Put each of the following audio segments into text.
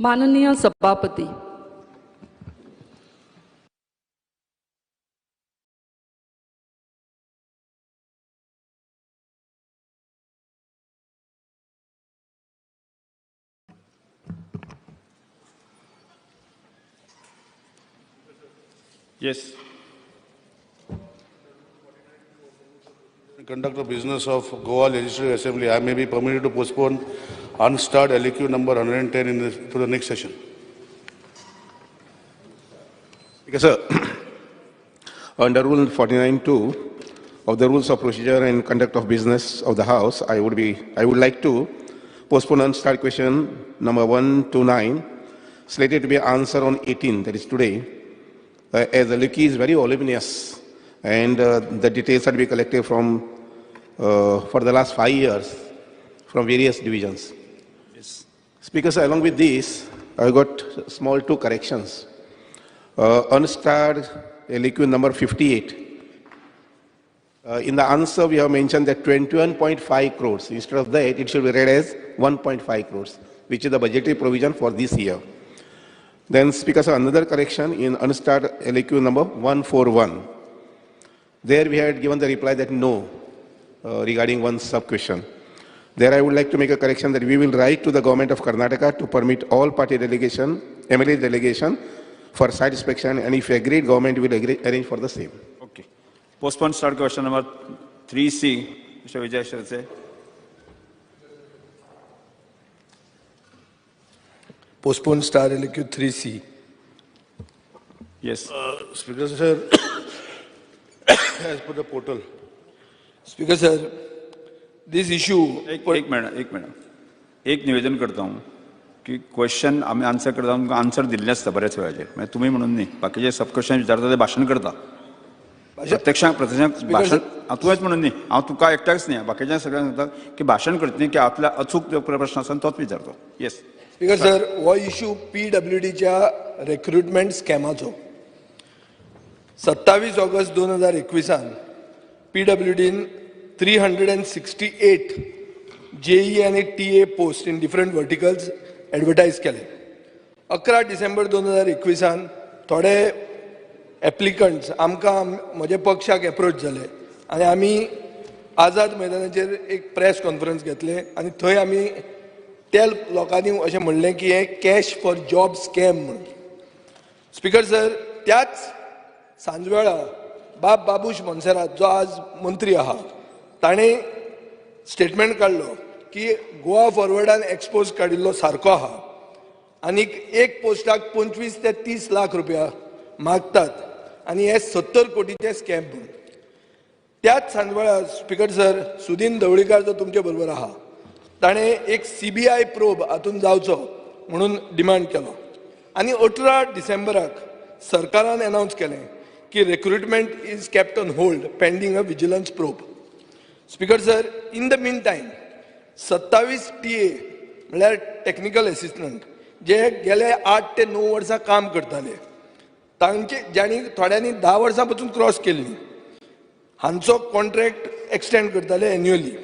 माननीय सभापती. Yes. Conduct the business of Goa Legislative Assembly, I may be permitted to postpone unstarred LAQ number 110 to the next session. Yes, sir. Under Rule 49(2) of the Rules of Procedure and Conduct of Business of the House, I would like to postpone unstarred question number 129, slated to be answered on 18, that is today, as the LAQ is very voluminous and the details are to be collected from for the last 5 years from various divisions. Yes. Speaker, sir, along with this, I got small 2 corrections. Unstarred LAQ number 58. In the answer, we have mentioned that 21.5 crores. Instead of that, it should be read as 1.5 crores, which is the budgetary provision for this year. Then, Speaker, sir, another correction in unstarred LAQ number 141. There we had given the reply that no, regarding one sub-question. There I would like to make a correction that we will write to the government of Karnataka to permit all party delegation, MLA delegation, for site inspection, and if agreed, government will arrange for the same. Okay. Postpone start question number 3C, Mr. Vijay Shirse. Postpone star LAQ 3C. Yes. Speaker sir, as per the portal. Speaker sir, this issue. एक minute एक निवेदन करता हूँ की question आमी answer करता, तुमकां answer दिल्लें आसता बऱ्याच वेळाचेर, मागीर तुमी म्हणून न्ही, बाकीचे सब क्वेश्चन विचारता ते भाशण करता प्रत्यक्षांत भाशण. हांव तुवेंच म्हणून न्ही, हांव तुका एकट्याच न्ही, बाकीच्या सगळ्यांक सांगता की भाशण करता न्ही की आपल्या अचूक जो प्रश्न आसा तोच विचारतो. येस स्पीकर सर, हो इशू PWDच्या रिक्रुटमेंट स्कॅमाचो. 27 ऑगस्ट 2021 PWDन 368 JE आनी TA post in different verticals advertise केले. 11 डिसेंबर 2021 थोडे एप्लिकंट्स आमकां म्हज्या पक्षाक एप्रोच जाले आनी आमी आझाद मैदानाचेर एक प्रेस कॉन्फरन्स घेतले आनी थंय आमी त्या लोकांनी अशें म्हणलें की हें कॅश फॉर जॉब स्कॅम म्हणून. स्पीकर सर, त्याच सांजवेळा बाब बाबूश मोन्सेरात जो आज मंत्री आहा ताणें स्टेटमेंट काडलो की गोवा फॉरवर्डान एक्सपोज काडिल्लो सारको आहा आनीक एक पोस्टाक 25 ते 30 लाख रुपया मागतात आनी हे 70 कोटीचे स्कॅम म्हणून. त्याच सांजवेळा स्पीकर सर, सुदीन धवळीकार जो तुमचे बरोबर आहा ताणें एक CBI probe हातून जावचो म्हणून डिमांड केलो आनी 18 डिसेंबराक सरकारान एनावन्स केलें की recruitment is kept on hold pending a vigilance probe. Speaker sir, in the mean time 27 TA म्हणल्यार टॅक्निकल एसिस्टंट जे गेले 8 ते 9 वर्सां काम करताले तांचे जांणी थोड्यांनी 10 वर्सां पसून क्रॉस केल्ली हांचो कॉन्ट्रॅक्ट एक्सटेंड करताले एन्युअली.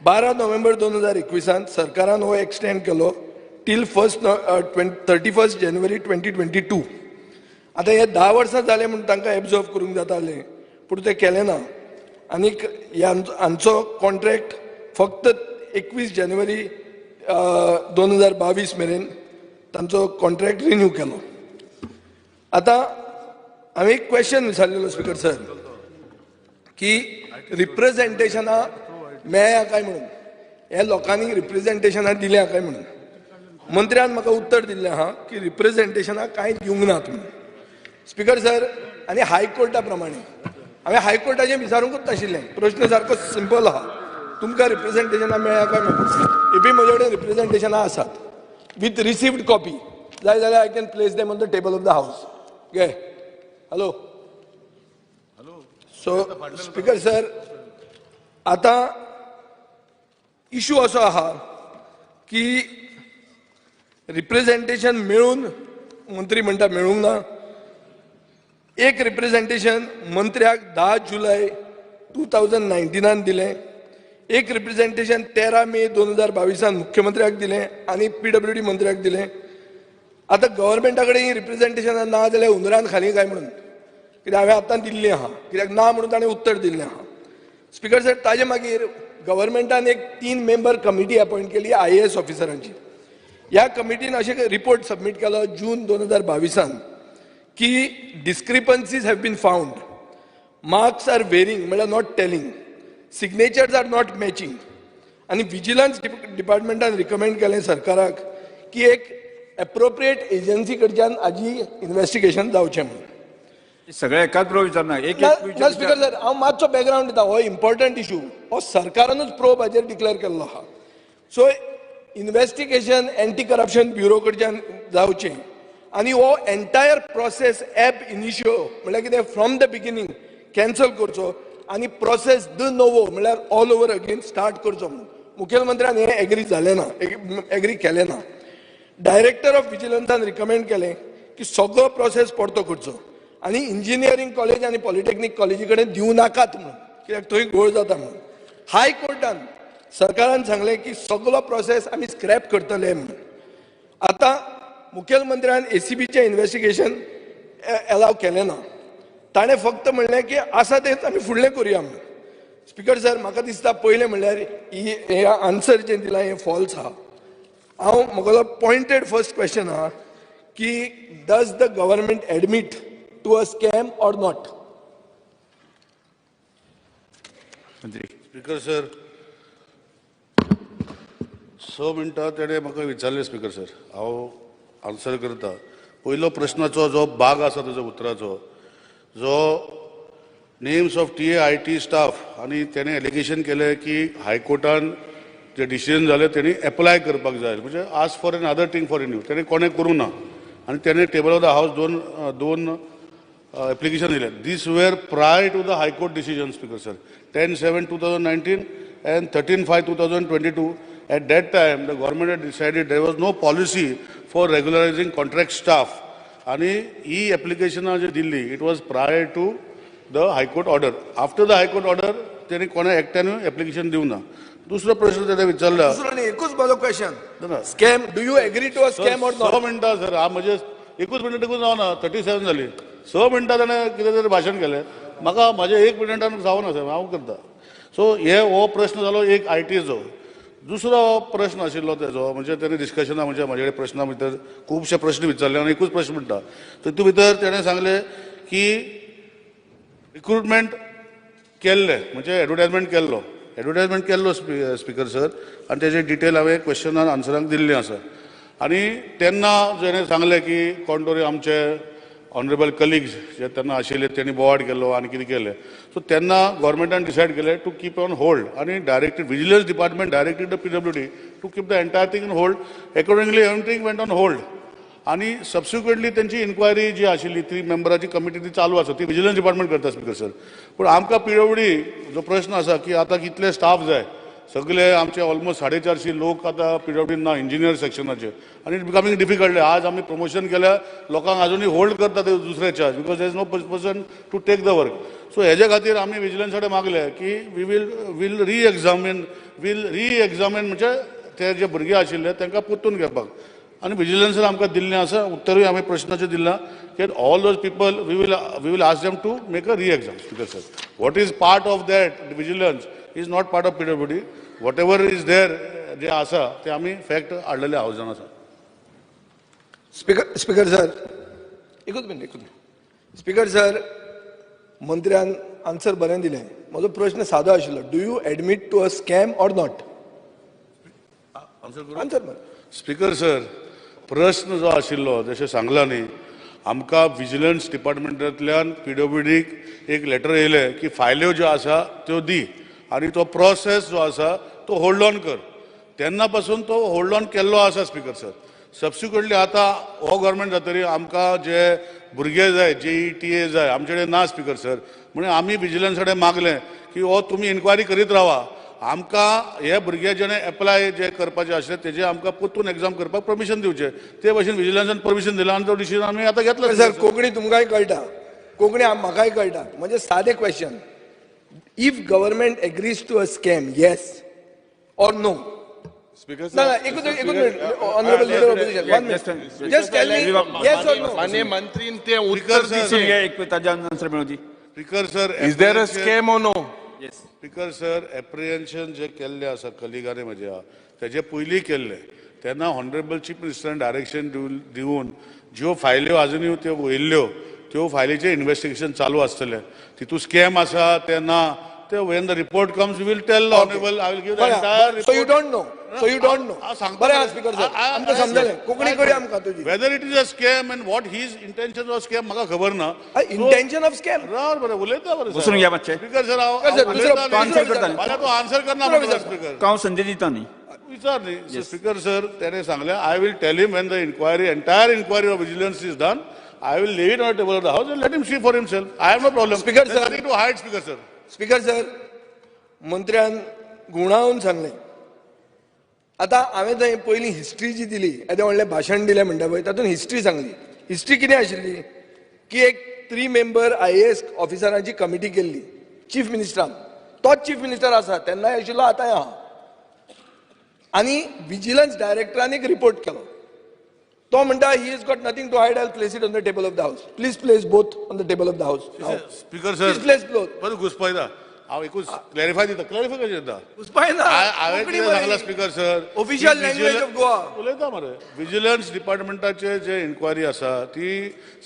12 नोव्हेंबर 2021 सरकारान हो एक्सटेंड केलो टील 31 जानेवारी 2022. आतां हे 10 वर्सां जाले म्हूण तांकां एब्जॉर्व करूंक जातालें पूण तें केलें ना आनीक हांचो कॉन्ट्रॅक्ट फक्त 21 जानेवारी 2022 मेरेन तांचो कॉन्ट्रॅक्ट रिन्यू केलो. आतां हांवें एक क्वेश्चन विचारलेलो स्पीकर सर की रिप्रेझेंटेशनां मेळ्ळ्या काय म्हणून, ह्या लोकांनी रिप्रेझेंटेशनां दिल्या काय म्हणून. मंत्र्यान म्हाका उत्तर दिल्लें आहा की रिप्रेझेंटेशनां कांय दिवंक ना तुमी. स्पीकर सर, आनी हायकोर्टा प्रमाणे हांवें हायकोर्टाचें विचारूंकूच नाशिल्लें, प्रश्न सारको सिंपल आहा, तुमकां रिप्रेझेंटेशनां मेळ्ळ्या काय म्हणून. इबी म्हजे कडेन रिप्रेझेंटेशनां आसात विथ रिसिव्ड कॉपी, जाय जाल्यार I can place them on the table of the house. Gay hello. So speaker sir, आतां इशू असो आहा की रिप्रेझेंटेशन मेळून मंत्री म्हणटा मेळूंक ना. एक रिप्रेझेंटेशन मंत्र्याक 10 जुलय 2019 दिलें, एक रिप्रेझेंटेशन 13 मे 2022 मुख्यमंत्र्याक दिलें आनी PWD मंत्र्याक दिलें. आतां गव्हर्मेंटा कडेन ही रिप्रेझेंटेशनां ना जाल्यार हुंदरान खाली काय म्हणून, कित्याक हांवें आतां दिल्ली आहा, कित्याक ना म्हणून ताणें उत्तर दिल्लें आहा. स्पिकर सर, ताजे मागीर गव्हर्मेंटान एक 3 मेंबर कमिटी अपॉयंट केली आयएएस ऑफिसरांची. ह्या कमिटीन अशें रिपोर्ट सबमीट केलो जून 2022 की discrepancies have been found, marks are varying म्हळ्यार not tallying, signatures are not matching. आनी विजिलन्स डिपार्टमेंटान रिकमेंड केलें सरकाराक की एक एप्रोप्रिएट एजन्सी कडच्यान हाजी इन्वेस्टिगेशन जावचें म्हणून. सगळे एकाच बरोबर विचारना, एक ना एक ना, स्पिकर सर, हांव मातसो बॅकग्रावंड दिता. हो इम्पॉर्टंट इशू, हो सरकारानूच प्रोब हाजेर डिक्लेअर केल्लो आहा. So investigation anti corruption bureau कडच्यान जावचें आनी हो एंटायर प्रोसेस एब इनिशियो म्हणल्यार कितें, फ्रॉम the beginning cancel करचो आनी प्रोसेस the नोवो म्हणल्यार ऑल ओवर अगेन स्टार्ट करचो म्हणून. मुखेलमंत्र्यान हें एग्री जालें ना, एग्री केलें ना. डायरेक्टर ऑफ विजिलन्सान रिकमेंड केलें की सगळो प्रोसेस परतो करचो आनी इंजिनियरींग कॉलेज आनी पॉलिटेक्नीक कॉलेजी कडेन दिवं नाकात म्हणून, कित्याक थंय घोळ जाता म्हणून. हायकोर्टान सरकारान सांगलें की सगळो प्रोसेस आमी स्क्रॅप करतले म्हणून. आतां मुखेलमंत्र्यान एसीबीचें इन्वेस्टिगेशन एलाव केलें ना. ताणें फक्त म्हणलें की आसा तेंच आमी फुडलें करुया म्हणून. स्पिकर सर, म्हाका दिसता पयलें म्हणल्यार ही हे आन्सर जें दिलां हें फॉल्स आहा. हांव म्हगेलो पॉयंटेड फर्स्ट क्वेश्चन आहा की does the government admit to a scam or not? मंत्री. स्पीकर सर, 6 मिनटां तेणें म्हाका विचारलें. स्पीकर सर, हांव आन्सर करता. पयलो प्रश्नाचो जो भाग आसा तेजो उतराचो जो names of TA IT staff आनी तेणें एलिगेशन केलें की हायकोर्टान जे डिसिजन जालें तेणी एप्लाय करपाक जाय, म्हणजे ask for another thing for new, तेणें कोणें करूंक ना आनी तेणें टेबल ऑफ the house दोन दोन एप्लिकेशन दिलें. These were prior to the High Court decision, Speaker sir, 10/7/2019 and 13/5/2022. At that time, the government had decided there was no policy for regularizing contract staff. आणि ही एप्लिकेशनां जी दिल्ली, it was prior to the High Court order. After the High Court order तेणी कोणा एकट्यानूय application दिवंक ना. दुसरो प्रश्न तेणे विचारला. दुसरो न्ही, एकूच म्हजो क्वेश्चन. ना. Scam, do you agree to a scam or 6 not? मिनटां सर, हा म्हजे एकूच मिनट देखून जावना, 37 जाली. 6 मिनटां ताणें कितें तरी भाशण केलें म्हाका, म्हाजें एक मिनटान जावना सर, हांव करता. सो हे हो प्रश्न जालो एक आयटीचो. दुसरो प्रश्न आशिल्लो तेजो म्हणजे तेणें डिस्कशना म्हणजे म्हाजे कडेन प्रश्ना भितर खुबशे प्रश्न विचारले आनी एकूच प्रश्न म्हणटा, तितूंत भितर तेणें सांगलें की रिक्रुटमेंट केल्लें, म्हणजे एडवर्टायजमेंट केल्लो, एडवर्टायजमेंट केल्लो स्पिकर सर, आनी तेजे डिटेल हांवें क्वेश्चनान आन्सराक दिल्लें आसा. आनी तेन्ना जेणें सांगलें की कोण तरी आमचे ऑनरेबल कलिग्स जे तेन्ना आशिल्ले तेणी बोवाळ केलो आनी कितें केलें. सो तेन्ना गव्हर्मेंटान डिसायड केलें टू कीप ऑन होल्ड आनी directed vigilance department directed the PWD to keep the entire thing in hold. Accordingly everything went on hold आनी सबसिक्वंटली तेंची इन्क्वायरी जी आशिल्ली ती मेंबराची कमिटी ती चालू आसा, ती विजिलन्स डिपार्टमेंट करता स्पिकर सर. पूण आमकां पीडब्ल्यूडी जो प्रश्न आसा की आतां कितले स्टाफ जाय, सगळे आमचे ऑलमोस्ट 450 लोक आतां पीडब्ल्यूडी ना इंजिनियर सेक्शनाचे आनी it becoming difficult. आज आमी प्रमोशन केल्या लोकांक आजुनूय होल्ड करता ते दुसरे charge because there is no person to take the work. So हेजे खातीर आमी विजिलन्सा कडेन मागलें की we will re-examine, will re-examine म्हणजे ते जे भुरगे आशिल्ले तांकां परतून घेवपाक. आनी विजिलन्सान आमकां दिल्लें आसा उत्तरूय आमी प्रश्नाचेर दिलां की all those people we will ask them to make a re-exam. Speaker sir, what is part of that vigilance is not part of PWD. Whatever is there जे आसा ते आमी फॅक्ट हाडलेले हावजान आसा. स्पिकर सर, एकूच मिनट, एकूच minute. Speaker sir, मंत्र्यान answer बरें दिलें. म्हजो प्रश्न सादो आशिल्लो, do you admit to a scam or not? Answer बरें. स्पिकर सर, प्रश्न जो आशिल्लो जशें सांगलां न्ही, आमकां विजिलन्स डिपार्टमेंटांतल्यान पीडब्ल्यूडीक एक लेटर येयलें की फायल्यो ज्यो आसा त्यो दी आनी तो प्रोसेस जो आसा तो होल्ड ऑन कर. तेन्ना पासून तो होल्ड ऑन केल्लो आसा स्पिकर सर. सबसिक्वंटली आतां हो गव्हर्मेंट जातरी आमकां जे भुरगे जाय, जेई टीए जाय, आमचे कडेन ना स्पिकर सर. म्हणून आमी विजिलन्सा कडेन मागलें की हो तुमी इन्क्वायरी करीत रावा, आमकां हे भुरगे जेणे एप्लाय जे करपाचे आशिल्ले तेजे आमकां परतून एग्जाम करपाक परमिशन दिवचें. ते भशेन विजिलन्सान परमिशन दिलां आनी तो डिसिजन आमी आतां घेतला. सर, कोंकणी तुमकांय कळटा, कोंकणी म्हाकाय कळटा. म्हणजे सादें question, if government agrees to a scam, yes or no? Speaker ना ना, एकूच एकूच minute, honourable leader opposition, one minute, just tell me yes or no. माननीय मंत्रीन ते उत्तर बसून घे, एक ताजे आन्सर मेळूं दी. Speaker sir, is there a scam or no? Yes. Speaker sir, apprehension जे केल्लें आसा कलिगांनी म्हज्या, तेजे पयलीं केल्लें तेन्ना ऑनरेबल चीफ मिनिस्टरान डायरेक्शन दिवन ज्यो फायल्यो आजुनूय त्यो वयल्ल्यो त्यो फायलीचें इन्वेस्टिगेशन चालू आसतलें. तितूंत स्कॅम आसा तें ना ते when the report comes will tell honourable, I will give the entire. So you don't know, so you don't know. बरें आहा स्पीकर सर, आमकां समजलें. कोंकणी करूया आमकां तुजी. Whether it is a scam and what his intention of scam म्हाका खबर ना. इंटेन्शन ऑफ स्कॅम राव बरें उलयता बरें. बसून घ्या मातशें. स्पीकर सर, दुसरो आन्सर करता. मला तो आन्सर करना दुसरो स्पीकर. हांव संदी दिता न्ही. विचार न्ही स्पीकर सर, त्याने सांगलें I will tell him when the inquiry, entire inquiry of vigilance is done, I will leave it on table of the house and let him see for himself. I have no problem. Speaker sir. Nothing to hide, speaker sir. Speaker sir, मंत्र्यान गुणावन सांगलें. आतां हांवें थंय पयलीं history जी दिली, येदें व्हडलें भाशण दिलें म्हणटा पळय, तातूंत हिस्ट्री सांगली. हिस्ट्री कितें आशिल्ली की एक 3 मेंबर IAS ऑफिसरांची कमिटी केल्ली चीफ मिनिस्टरान. तोच चीफ मिनिस्टर आसा, तेन्नाय आशिल्लो, आतांय आहा. आनी विजिलन्स डायरेक्टरान एक रिपोर्ट केलो. तो म्हणटा he is got nothing to hide, I place it on the table of the house. Please place both on the table of the house. Speaker sir, please place both. बरें घुसपयता हांव, एकूच clarify दिता. Clarify कशें दिता? घुसपायना. हांवें कितें सांगलां speaker sir, official language of Goa उलयता मरे. विजिलन्स डिपार्टमेंटाचे जे इन्क्वायरी आसा ती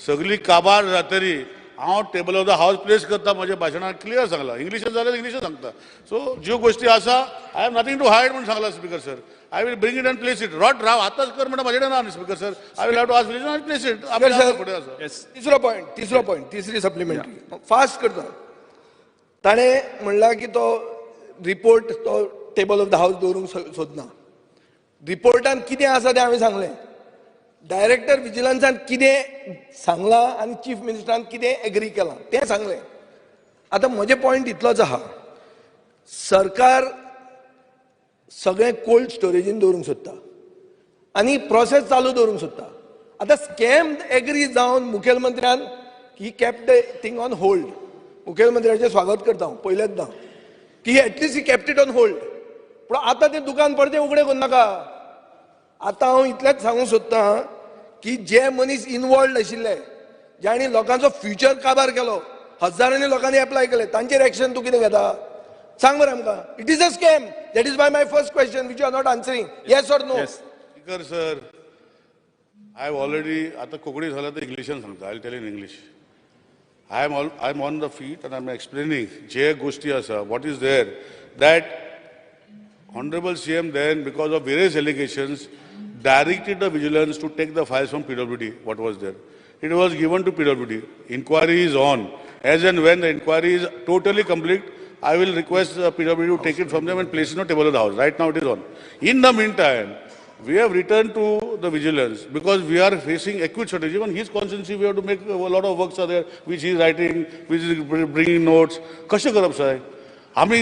सगळी काबार जातरी हांव table of the house place करता. म्हज्या भाशणान क्लियर सांगलां. इंग्लिशान जाल्यार इंग्लिशान सांगता. सो ज्यो गोश्टी आसा I have nothing to hide म्हूण सांगलां speaker sir. I will bring it and place it. Rot राव आतांच कर म्हणटा म्हजे कडेन ना speaker sir. I will have to ask vigilance and place it. फुडें आसा. तिसरो पॉयंट, तिसरो पॉयंट, तिसरी सप्लिमेंटरी फास्ट करता. ताणें म्हणलां की तो रिपोर्ट तो टेबल ऑफ the house दवरूंक सोदना. रिपोर्टान कितें आसा तें हांवें सांगलें. डायरेक्टर विजिलन्सान कितें सांगलां आनी चीफ मिनिस्टरान कितें एग्री केलां तें सांगलें. आतां म्हजें पॉयंट इतलोच आहा, सरकार सगळें कोल्ड स्टोरेजीन दवरूंक सोदता आनी प्रोसेस चालू दवरूंक सोदता. आतां स्कॅम एग्री जावन मुखेलमंत्र्यान he kept the thing on hold. मुखेलमंत्र्याचें स्वागत करता हांव पयलेंच ना की at least he kept it on hold. पूण आतां तें दुकान परतें उगडें करूं नाका. आतां हांव इतलेंच सांगूंक सोदतां की जे मनीस इनवॉल्ड आशिल्ले, जांणी लोकांचो फ्युचर काबार केलो, हजारांनी लोकांनी एप्लाय केले, तांचेर एक्शन तूं कितें घेता सांग बरें आमकां. It is a scam. That is why my first question which you are not answering, yes or no. Speaker sir, I have already, आतां कोंकणी जाल्यार तर इंग्लिशान सांगता. I tell in English. I am on the feet and I am explaining जे गोश्टी आसा, what is there, that honourable CM then because of various allegations directed the vigilance to take the files from PWD, what was there. It was given to PWD. Inquiry is on. As and when the inquiry is totally complete, I will request PWD to take it from them and place it on the table of the house. Right now it is on. In the meantime, we have returned to the vigilance because we are facing acute shortage. Even his constituency, we have to make a lot of works are there, which he is writing, which is bringing notes. कशें करप साहेब? आमी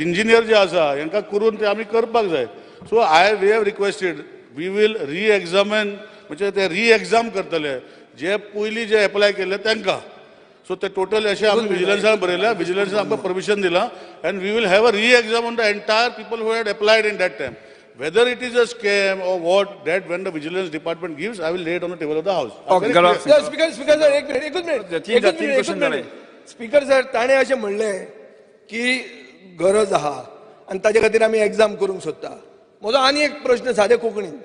engineer जे आसा हेंकां करून ते आमी करपाक जाय. So we have requested, we will re-examine, म्हणजे ते री-एग्जाम करतले जे पयलीं जे एप्लाय केल्ले तांकां. सो ते टोटल अशें आमी विजिलन्सान बरयल्या, विजिलन्सान आमकां परमिशन दिलां and we will have a re-exam on the entire people who had applied in that time. Whether it is a scam or what, that when the vigilance department gives, I will lay it on the table of the house. Speaker, speaker sir, एक minute, एकूच minute, एकूच minute, एकूच minute. Speaker sir, ताणें अशें म्हणलें की गरज आहा आनी ताजे खातीर आमी एग्जाम करूंक सोदता. म्हजो आनी एक प्रश्न सादे कोंकणीन,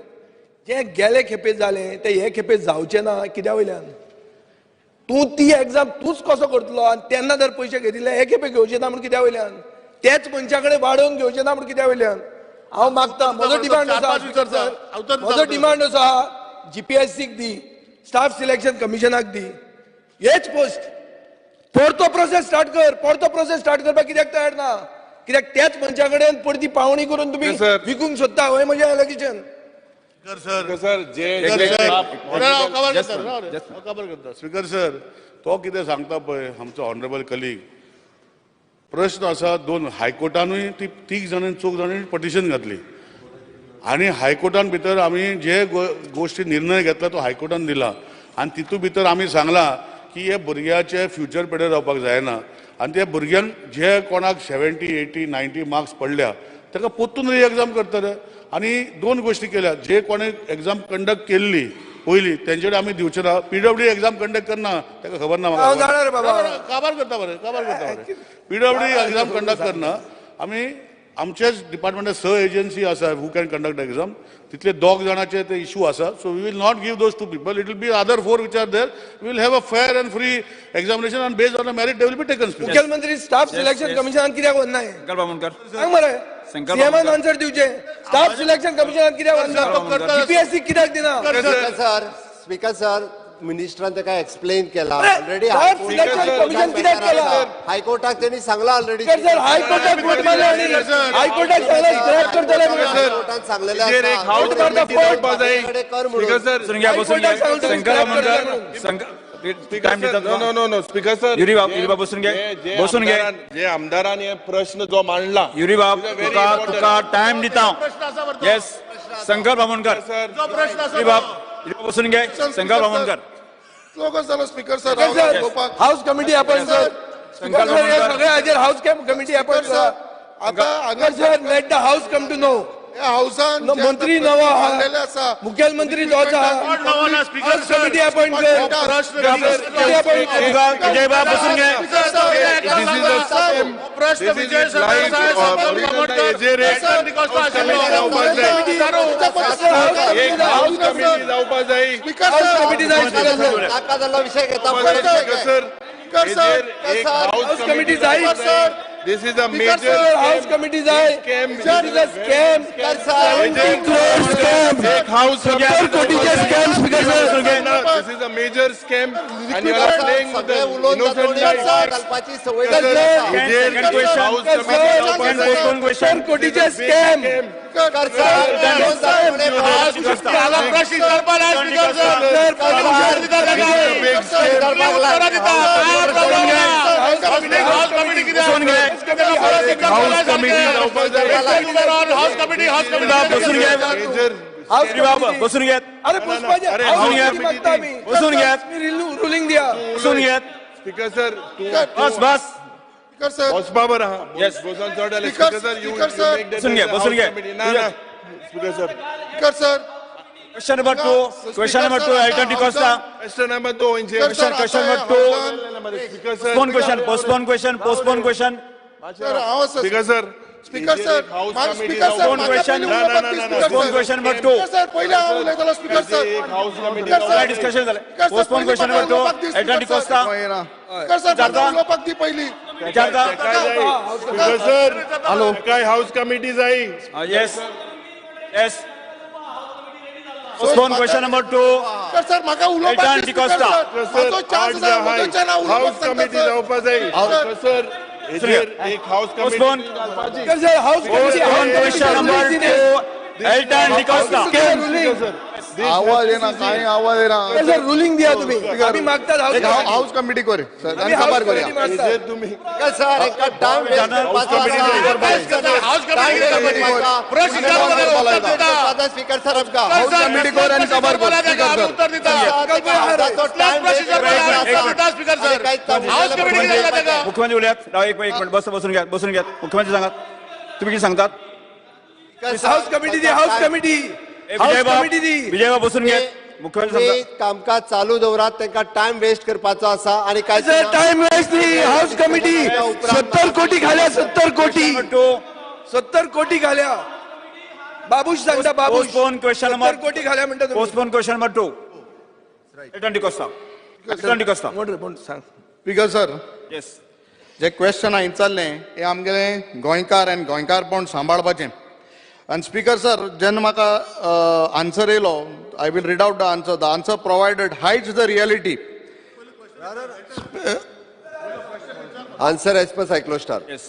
जे गेले खेपे जालें ते हे खेपे जावचें ना कित्या वयल्यान? तूं ती एग्जाम तूंच कसो करतलो आनी तेन्ना जर पयशे घेतिल्ले हे खेपे घेवचे ना म्हूण कित्या वयल्यान? तेच मनशा कडेन वाडोवन घेवचे ना म्हूण कित्या वयल्यान? हांव मागता, म्हजो डिमांड आसा, म्हजो डिमांड असो आहा, GPSCक दी, स्टाफ सिलेक्शन कमिशनाक दी, हेच पोस्ट परतो प्रोसेस स्टार्ट कर. परतो प्रोसेस स्टार्ट करपाक कित्याक तयार ना? कित्याक त्याच मनशा कडेन परती पावणी करून तुमी विकूंक सोदता? हय म्हजें allegation. Speaker sir, speaker sir, तो कितें सांगता पळय आमचो ऑनरेबल कलीग, प्रश्न आसा दोन हायकोर्टानूय ती तीग जाणांनी चौग जाणांनी पटिशन घातली आनी हायकोर्टान भितर आमी जे गोश्टी निर्णय घेतला तो हायकोर्टान दिला आनी तितूंत भितर आमी सांगलां की हे भुरग्याचे फ्युचर पेडे जावपाक जायना आनी त्या भुरग्यांक जे कोणाक 70, 80, 90 मार्क्स पडल्या ताका परतून री एग्जाम करतले. आनी दोन गोश्टी केल्या, जे कोणे एग्जाम कंडक्ट केल्ली पयली तेंचे कडेन आमी दिवचे ना. पीडब्ल्यू एग्जाम कंडक्ट करना ताका खबर ना हांव जाणा रे बाबा. काबार करता बरें, काबार करता बरें. पीडब्ल्यू एग्जाम कंडक्ट करना, आमी आमच्याच डिपार्टमेंटात 6 एजन्सी आसा who can conduct exam, तितले 2 जाणाचे ते इशू आसा. So we will not give those 2 people, it will be other 4 which are there. We will have a fair and free examination and based on the merit they will be taken. मुख्यमंत्री staff selection कमिशनान कित्याक वचनाय शंकर बामणकर, सांग मरे. Shankar सीएमान Bamankar. Answer दिवचे. Staff selection कमिशनान कित्याक वचना, GPSC कित्याक दिना? Speaker sir, speaker sir, मिनिस्टरान ताका एक्सप्लेन केला अरे, ऑलरेडी. स्टाफ सिलेक्शन कमिशन कित्याक केला? हायकोर्टाक तेणी सांगला ऑलरेडी. सर, हायकोर्टाक कोर्ट मारले आनी हायकोर्टाक सांगला स्क्रॅप करतले म्हणून. हायकोर्टान सांगलेले हेजेर एक आसा. हाऊस मारता कमिटी फोट. जावपा जाय. ताचे कडेन कर म्हणून. स्पीकर सर, बसून घ्या, बसून घ्या. हायकोर्टाक सांगला शंकर स्क्रॅप बामणकर, करतले म्हणून. शंकर टायम दिता नो तुका. No no no speaker sir, Yuri Bab, Yuri बाब बसून घे, बसून घे. जे आमदारान हे प्रश्न जो मांडला, युरी बाब, It is a very तुका important. तुका टायम दिता हांव. प्रश्न आसा बरो. येस, शंकर बामणकर, सर, जो प्रश्न आसा युरी बाब, युरी बाब बसून घे. शंकर बामणकर, लोकच जालो speaker sir. Sir, house committee appoint कर. शंकर सर, हे बामणकर. सगळे हाजेर हाऊस कमिटी अपॉइंट सर, कर. आता हांगा sir, let the house come to know. हाऊसान मंत्री नवो आहा, आसा, मुख्यमंत्री तोच आहा. कोण नवो ना स्पीकर हाऊस कमिटी अपॉइंट कर. प्रश्न कमिटी अपॉइंट कर. विजय बाब बसून घे. This is a scam. प्रश्न This is Vijay live, हेजेर एक हाऊस कमिटी जावपा जाय. एक हाऊस कमिटी जावपा जाय. हाऊस कमिटी जाय स्पीकर सर. नाका जाल्लो विशय घेता. स्पीकर सर, हेजेर एक हाऊस हाऊस कमिटी जाय. This is a major sir, house committee जाय. Scam. This is a scam. 70 crore scam. एक house 70 कोटीचे scam speaker sir. This is a major scam and you are playing with सगळे उलोवन innocent जातोडी life. घालपाची संवय sir, जाल्ली आसा. हेजेर Second question. House committee जावपा जाय. Postpone question. 70 कोटीचे स्कॅम. स्पीकर सर, उलोवन जातोडी प्रश्न विचारपा लाय स्पीकर सर. सर, विचारपाक लाय. हाऊस कमिटी कित्याक? बसून घे. हाऊस कमिटी जावपा जाय. हाऊस कमिटी, हाऊस कमिटी बसून घे. हेजेर हाऊस युरी बाब बसून घेत. अरे पुष्पाचे अरे, हाऊस बसून कमिटी मागता आमी. बसून घेत. रुलिंग दिया. बसून घेत. स्पीकर सर, तूं बस बस. स्पीकर सर, बसपा बरं हा. Yes. बसून चड जालें. Speaker, speaker sir, you speaker sir. Make बसून घे, बसून घे. ना ना speaker sir, speaker sir, question number 2, question number 2, Elton D'Costa. Question number 2 हेंचेर. Question, question number 2. Speaker sir, postpone question, postpone question, postpone question. Sir, हांव आसा. Speaker sir, speaker sir, house म्हाका committee speaker sir, Postpone म्हाका question. पयलीं ना, ना, उलोवपाक दी, ना, ना, speaker postpone sir. Question number 2. Speaker sir, पयलीं हांव उलयतलो स्पीकर सर. एक house committee speaker sir, discussion जालें. स्पीकर सर, पोस्टपोन पयलीं क्वेश्चन म्हाका नंबर 2, उलोवपाक दी, Elton speaker sir. D'Costa. Speaker sir, म्हाका विचारता? उलोवपाक दी पयलीं. विचारता? स्पीकर सर, काय हाऊस कमिटी जाय. Yes yes, postpone question number 2. Speaker sir, म्हाका उलोवपाक एल्टन दी, स्पीकर डिकोस्टा. सर. म्हाजो चान्स आसा, म्हजोच्यान हांव हाऊस उलोवपाक सांगता कमिटी सर. जावपा जाय. स्पीकर सर, हेजेर एक house postpone. Committee घालपाची. Speaker sir, house committee. Postpone question number 2, Elton D'Costa. आवाज येना, कांय आवाज येना. सर, रुलिंग दिया तुम्ही. आम्ही मागतात house committee. House committee कर सर, आम्ही आनी हाऊस काबार कमिटी करूया. मागतात. हेजेर तुम्ही स्पीकर सर, एका टायम वेस्ट करपाचो आसा. हाऊस कमिटी प्रश्न विचारपा उत्तर दिता. स्पीकर सर, आमकां हाऊस कमिटी कर आनी काबार कर स्पीकर सर. उत्तर दिता. Time speaker sir, house committee कित्याक जाता ताका? मुख्यमंत्री उलयात. राव, एक एक मिनिट, बस, बसून घ्यात, बसून घ्यात. मुख्यमंत्री सांगात, तुम्ही किती सांगतात? हाऊस कमिटी दी, हाऊस कमिटी, ए, हाऊस विजय बाब, कमिटी दी. विजय बाब बसून घ्यात. मुख्यमंत्री सांगतात. कामकाज चालू दवरात, तांकां टायम वेस्ट करपाचो आसा आनी काय sir, time waste न्ही. हाऊस कमिटी 70 कोटी घाल्या, 70 कोटी, नंबर 2, 70 कोटी घाल्या. बाबूश सांगता, बाबूश. पोस्टपोन क्वेश्चन नंबर 70 कोटी घाल्या म्हणटा तुम्ही. Postpone question number 2, Elton D'Costa, Elton D'Costa. कोण रे, कोण सांग. स्पीकर सर, येस, जे क्वेश्चन हांवें विचारलें हें आमगेलें गोंयकार आनी गोंयकारपण सांबाळपाचें. आनी स्पीकर सर, जेन्ना म्हाका आन्सर येयलो, I will read out the answer. The answer provided hides the reality. Answer as per cyclostyle. Yes.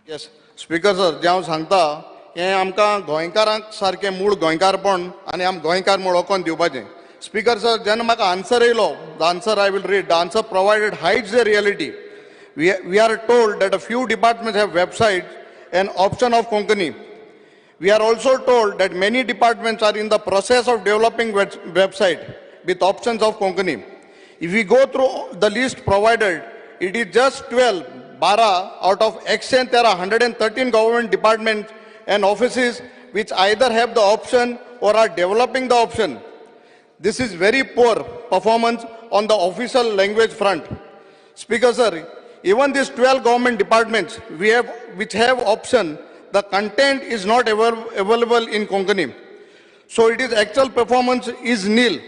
Yes speaker sir, जें हांव सांगता हें आमकां गोंयकारांक सारकें मूळ गोंयकारपण आनी आम गोंयकार म्हूण वळखोन दिवपाचें. स्पीकर सर, जेन्ना म्हाका आन्सर येयलो, the answer I will read, the answer provided hides the reality. We are told that a few departments have website and option of Konkani. We are also told that many departments are in the process of developing website with options of Konkani. If we go through the list provided, it is just 12. 12 out of 113, 113 government department and offices which either have the option or are developing the option. This is very poor performance on the official language front. Speaker sir, even these 12 government departments we have, which have option, the content is not available in Konkani. So it is actual performance is nil.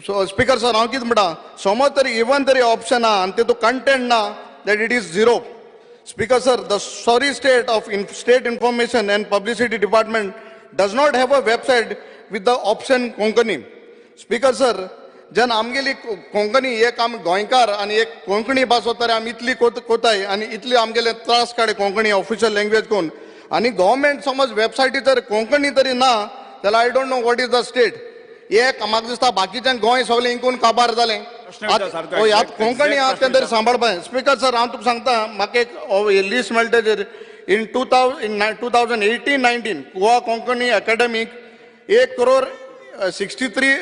So Speaker sir, हांव कितें म्हणटा, समज तरी even तरी option आहा आनी तितूंत content ना, that it is zero. Speaker sir, the sorry state of State Information and Publicity Department does not have a website with the option Konkani. Speaker sir, जेन्ना आमगेली कोंकणी एक आमी गोंयकार आनी एक कोंकणी भास वता आमी इतली कोताय आनी इतली आमगेले त्रास काडे कोंकणी ऑफिशियल लँग्वेज कोन्न आनी गव्हर्मेंट समज वेबसायटी जर कोंकणी तरी ना जाल्यार I don't know what is the state. एक म्हाका दिसता बाकीच्यान गोंय सगळें इंकून काबार जालें. प्रश्न विचार सारको. हय, आतां exact Konkani आहा तें तरी प्रश्न. सांबाळपा. स्पीकर सर, हांव तुका सांगता, म्हाका एक लिस्ट मेळटा तेजेर in 2018-19 Goa Konkani academic 1 crore 63,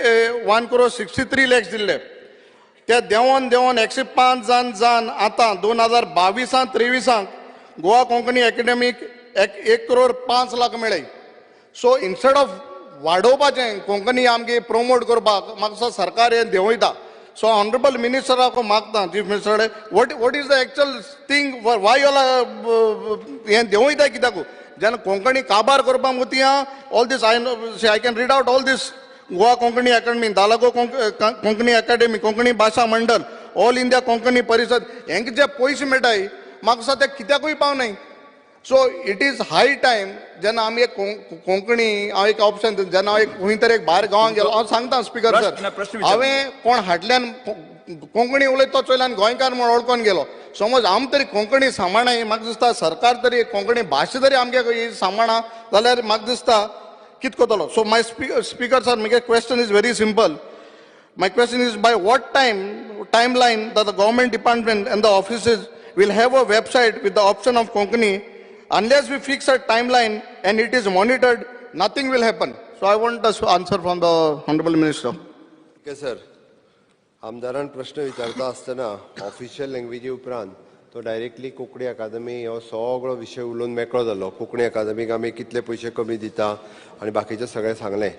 1 crore 63 lakhs दिल्ले. ते देंवोन देंवोन 105 जावन जावन आतां 2022 23 गोवा कोंकणी अकॅडमीक 1 करोड 5 लाख मेळ्ळे. सो इन्स्टेड ऑफ वाडोवपाचें कोंकणी आमगे प्रमोट करपाक, म्हाका दिसता सरकार हें देंवयता. सो ऑनरेबल मिनिस्टराक मागता, chief minister, what is the actual thing, why all हें देंवयता कित्याक जेन्ना कोंकणी काबार करपाक मुती? All this I can read out, all this Goa Konkani academy, Dalgona Konkani academy, Konkani भाशा मंडळ, ऑल इंडिया कोंकणी परिषद, हेंका जे पयशे मेळटाय म्हाका दिसता ते कित्याकूय पावनाय. So it is high time जेन्ना आमी एक कोंकणी हांव एक ऑप्शन, जेन्ना हांव एक खंय तरी एक भायर गांवांत गेलो, हांव सांगता स्पीकर प्रश्न सर, प्रश्न विचार. हांवें कोण हाडल्यान कोंकणी उलयता तो चोयल्यान गोंयकार म्हूण वळखून गेलो. समज आम तरी कोंकणी सांबाळनाय, म्हाका दिसता सरकार तरी कोंकणी भाशा तरी आमगे ही सांबाळना जाल्यार म्हाका दिसता कित करतलो? So my speaker sir, म्हगे question is very simple. My question is, by what timeline that the government department and the offices will have a website with the option of Konkani? Unless we fix a timeline and it is monitored, nothing will happen. So I want the answer from the Honorable Minister. Okay sir, आमदारान प्रश्न विचारता आसतना official लँग्वेजी उपरांत तो directly Konkani अकादमी हो सगळो विशय उलोवन मेकळो जालो. कोंकणी अकादमीक आमी कितले पयशे कमी दिता आनी बाकीचें सगळें सांगलें.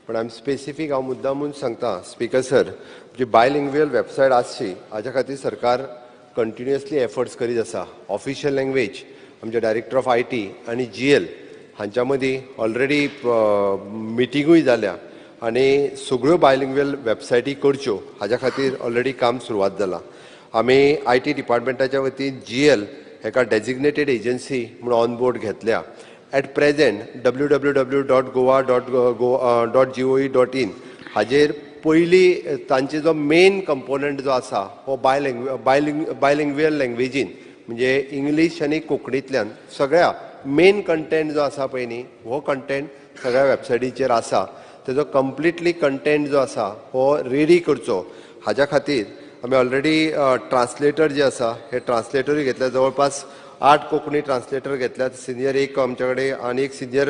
पण आमी स्पेसिफीक, हांव मुद्दामून सांगता स्पीकर सर, जी बायलिंग्वियल वेबसायट आसची हाज्या खातीर सरकार कंटिन्युअसली एफर्ट्स करीत आसा. ऑफिशियल लँग्वेज आमचे डायरेक्टर ऑफ IT आनी जीएल हांच्या मदीं ऑलरेडी मिटिंगूय जाल्या आनी सगळ्यो बायलिंग्वियल वेबसायटी करच्यो हाज्या खातीर ऑलरेडी काम सुरवात जालां. आमी IT डिपार्टमेंटाच्या वतीन जीएल हेका डेजिग्नेटेड एजन्सी म्हणून ऑन बोर्ड घेतल्या. At present www.goa.go.gov.in हाजेर पयली तांचे जो मेन कंपोनंट जो आसा हो बायलिंग्वियल लँग्वेजीन, म्हणजे इंग्लीश आनी कोंकणींतल्यान सगळ्या मेन कंटेंट जो आसा पळय न्ही, हो कंटेंट सगळ्या वेबसायटीचेर आसा. तेजो कंप्लिटली कंटेंट जो आसा हो रेडी करचो हाज्या खातीर आमी ऑलरेडी ट्रान्सलेटर जे आसा हे ट्रान्सलेटरूय घेतल्या. जवळपास आठ कोंकणी ट्रान्सलेटर घेतल्यात. सिनियर एक आमच्या कडेन आनी एक सिनियर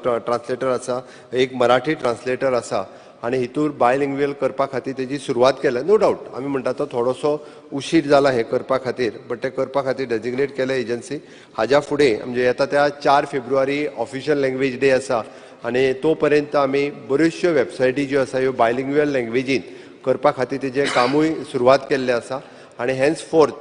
ट्रान्सलेटर आसा, एक मराठी ट्रान्सलेटर आसा आनी हितूर बायलिंग्वियल करपा खातीर तेजी सुरवात केल्या. नो डावट, आमी म्हणटा तो थोडोसो उशीर जाला हें करपा खातीर, बट तें करपा खातीर डेजिग्नेट केलें एजन्सी. हाज्या फुडें म्हणजे येता त्या 4 फेब्रुवारी ऑफिशियल लँग्वेज डे आसा आनी तो पर्यंत आमी बऱ्योचश्यो वेबसायटी ज्यो आसा ह्यो बायलिंग्वियल लँग्वेजीन करपा खातीर तेजें कामूय सुरवात केल्लें आसा आनी हेन्स फोर्थ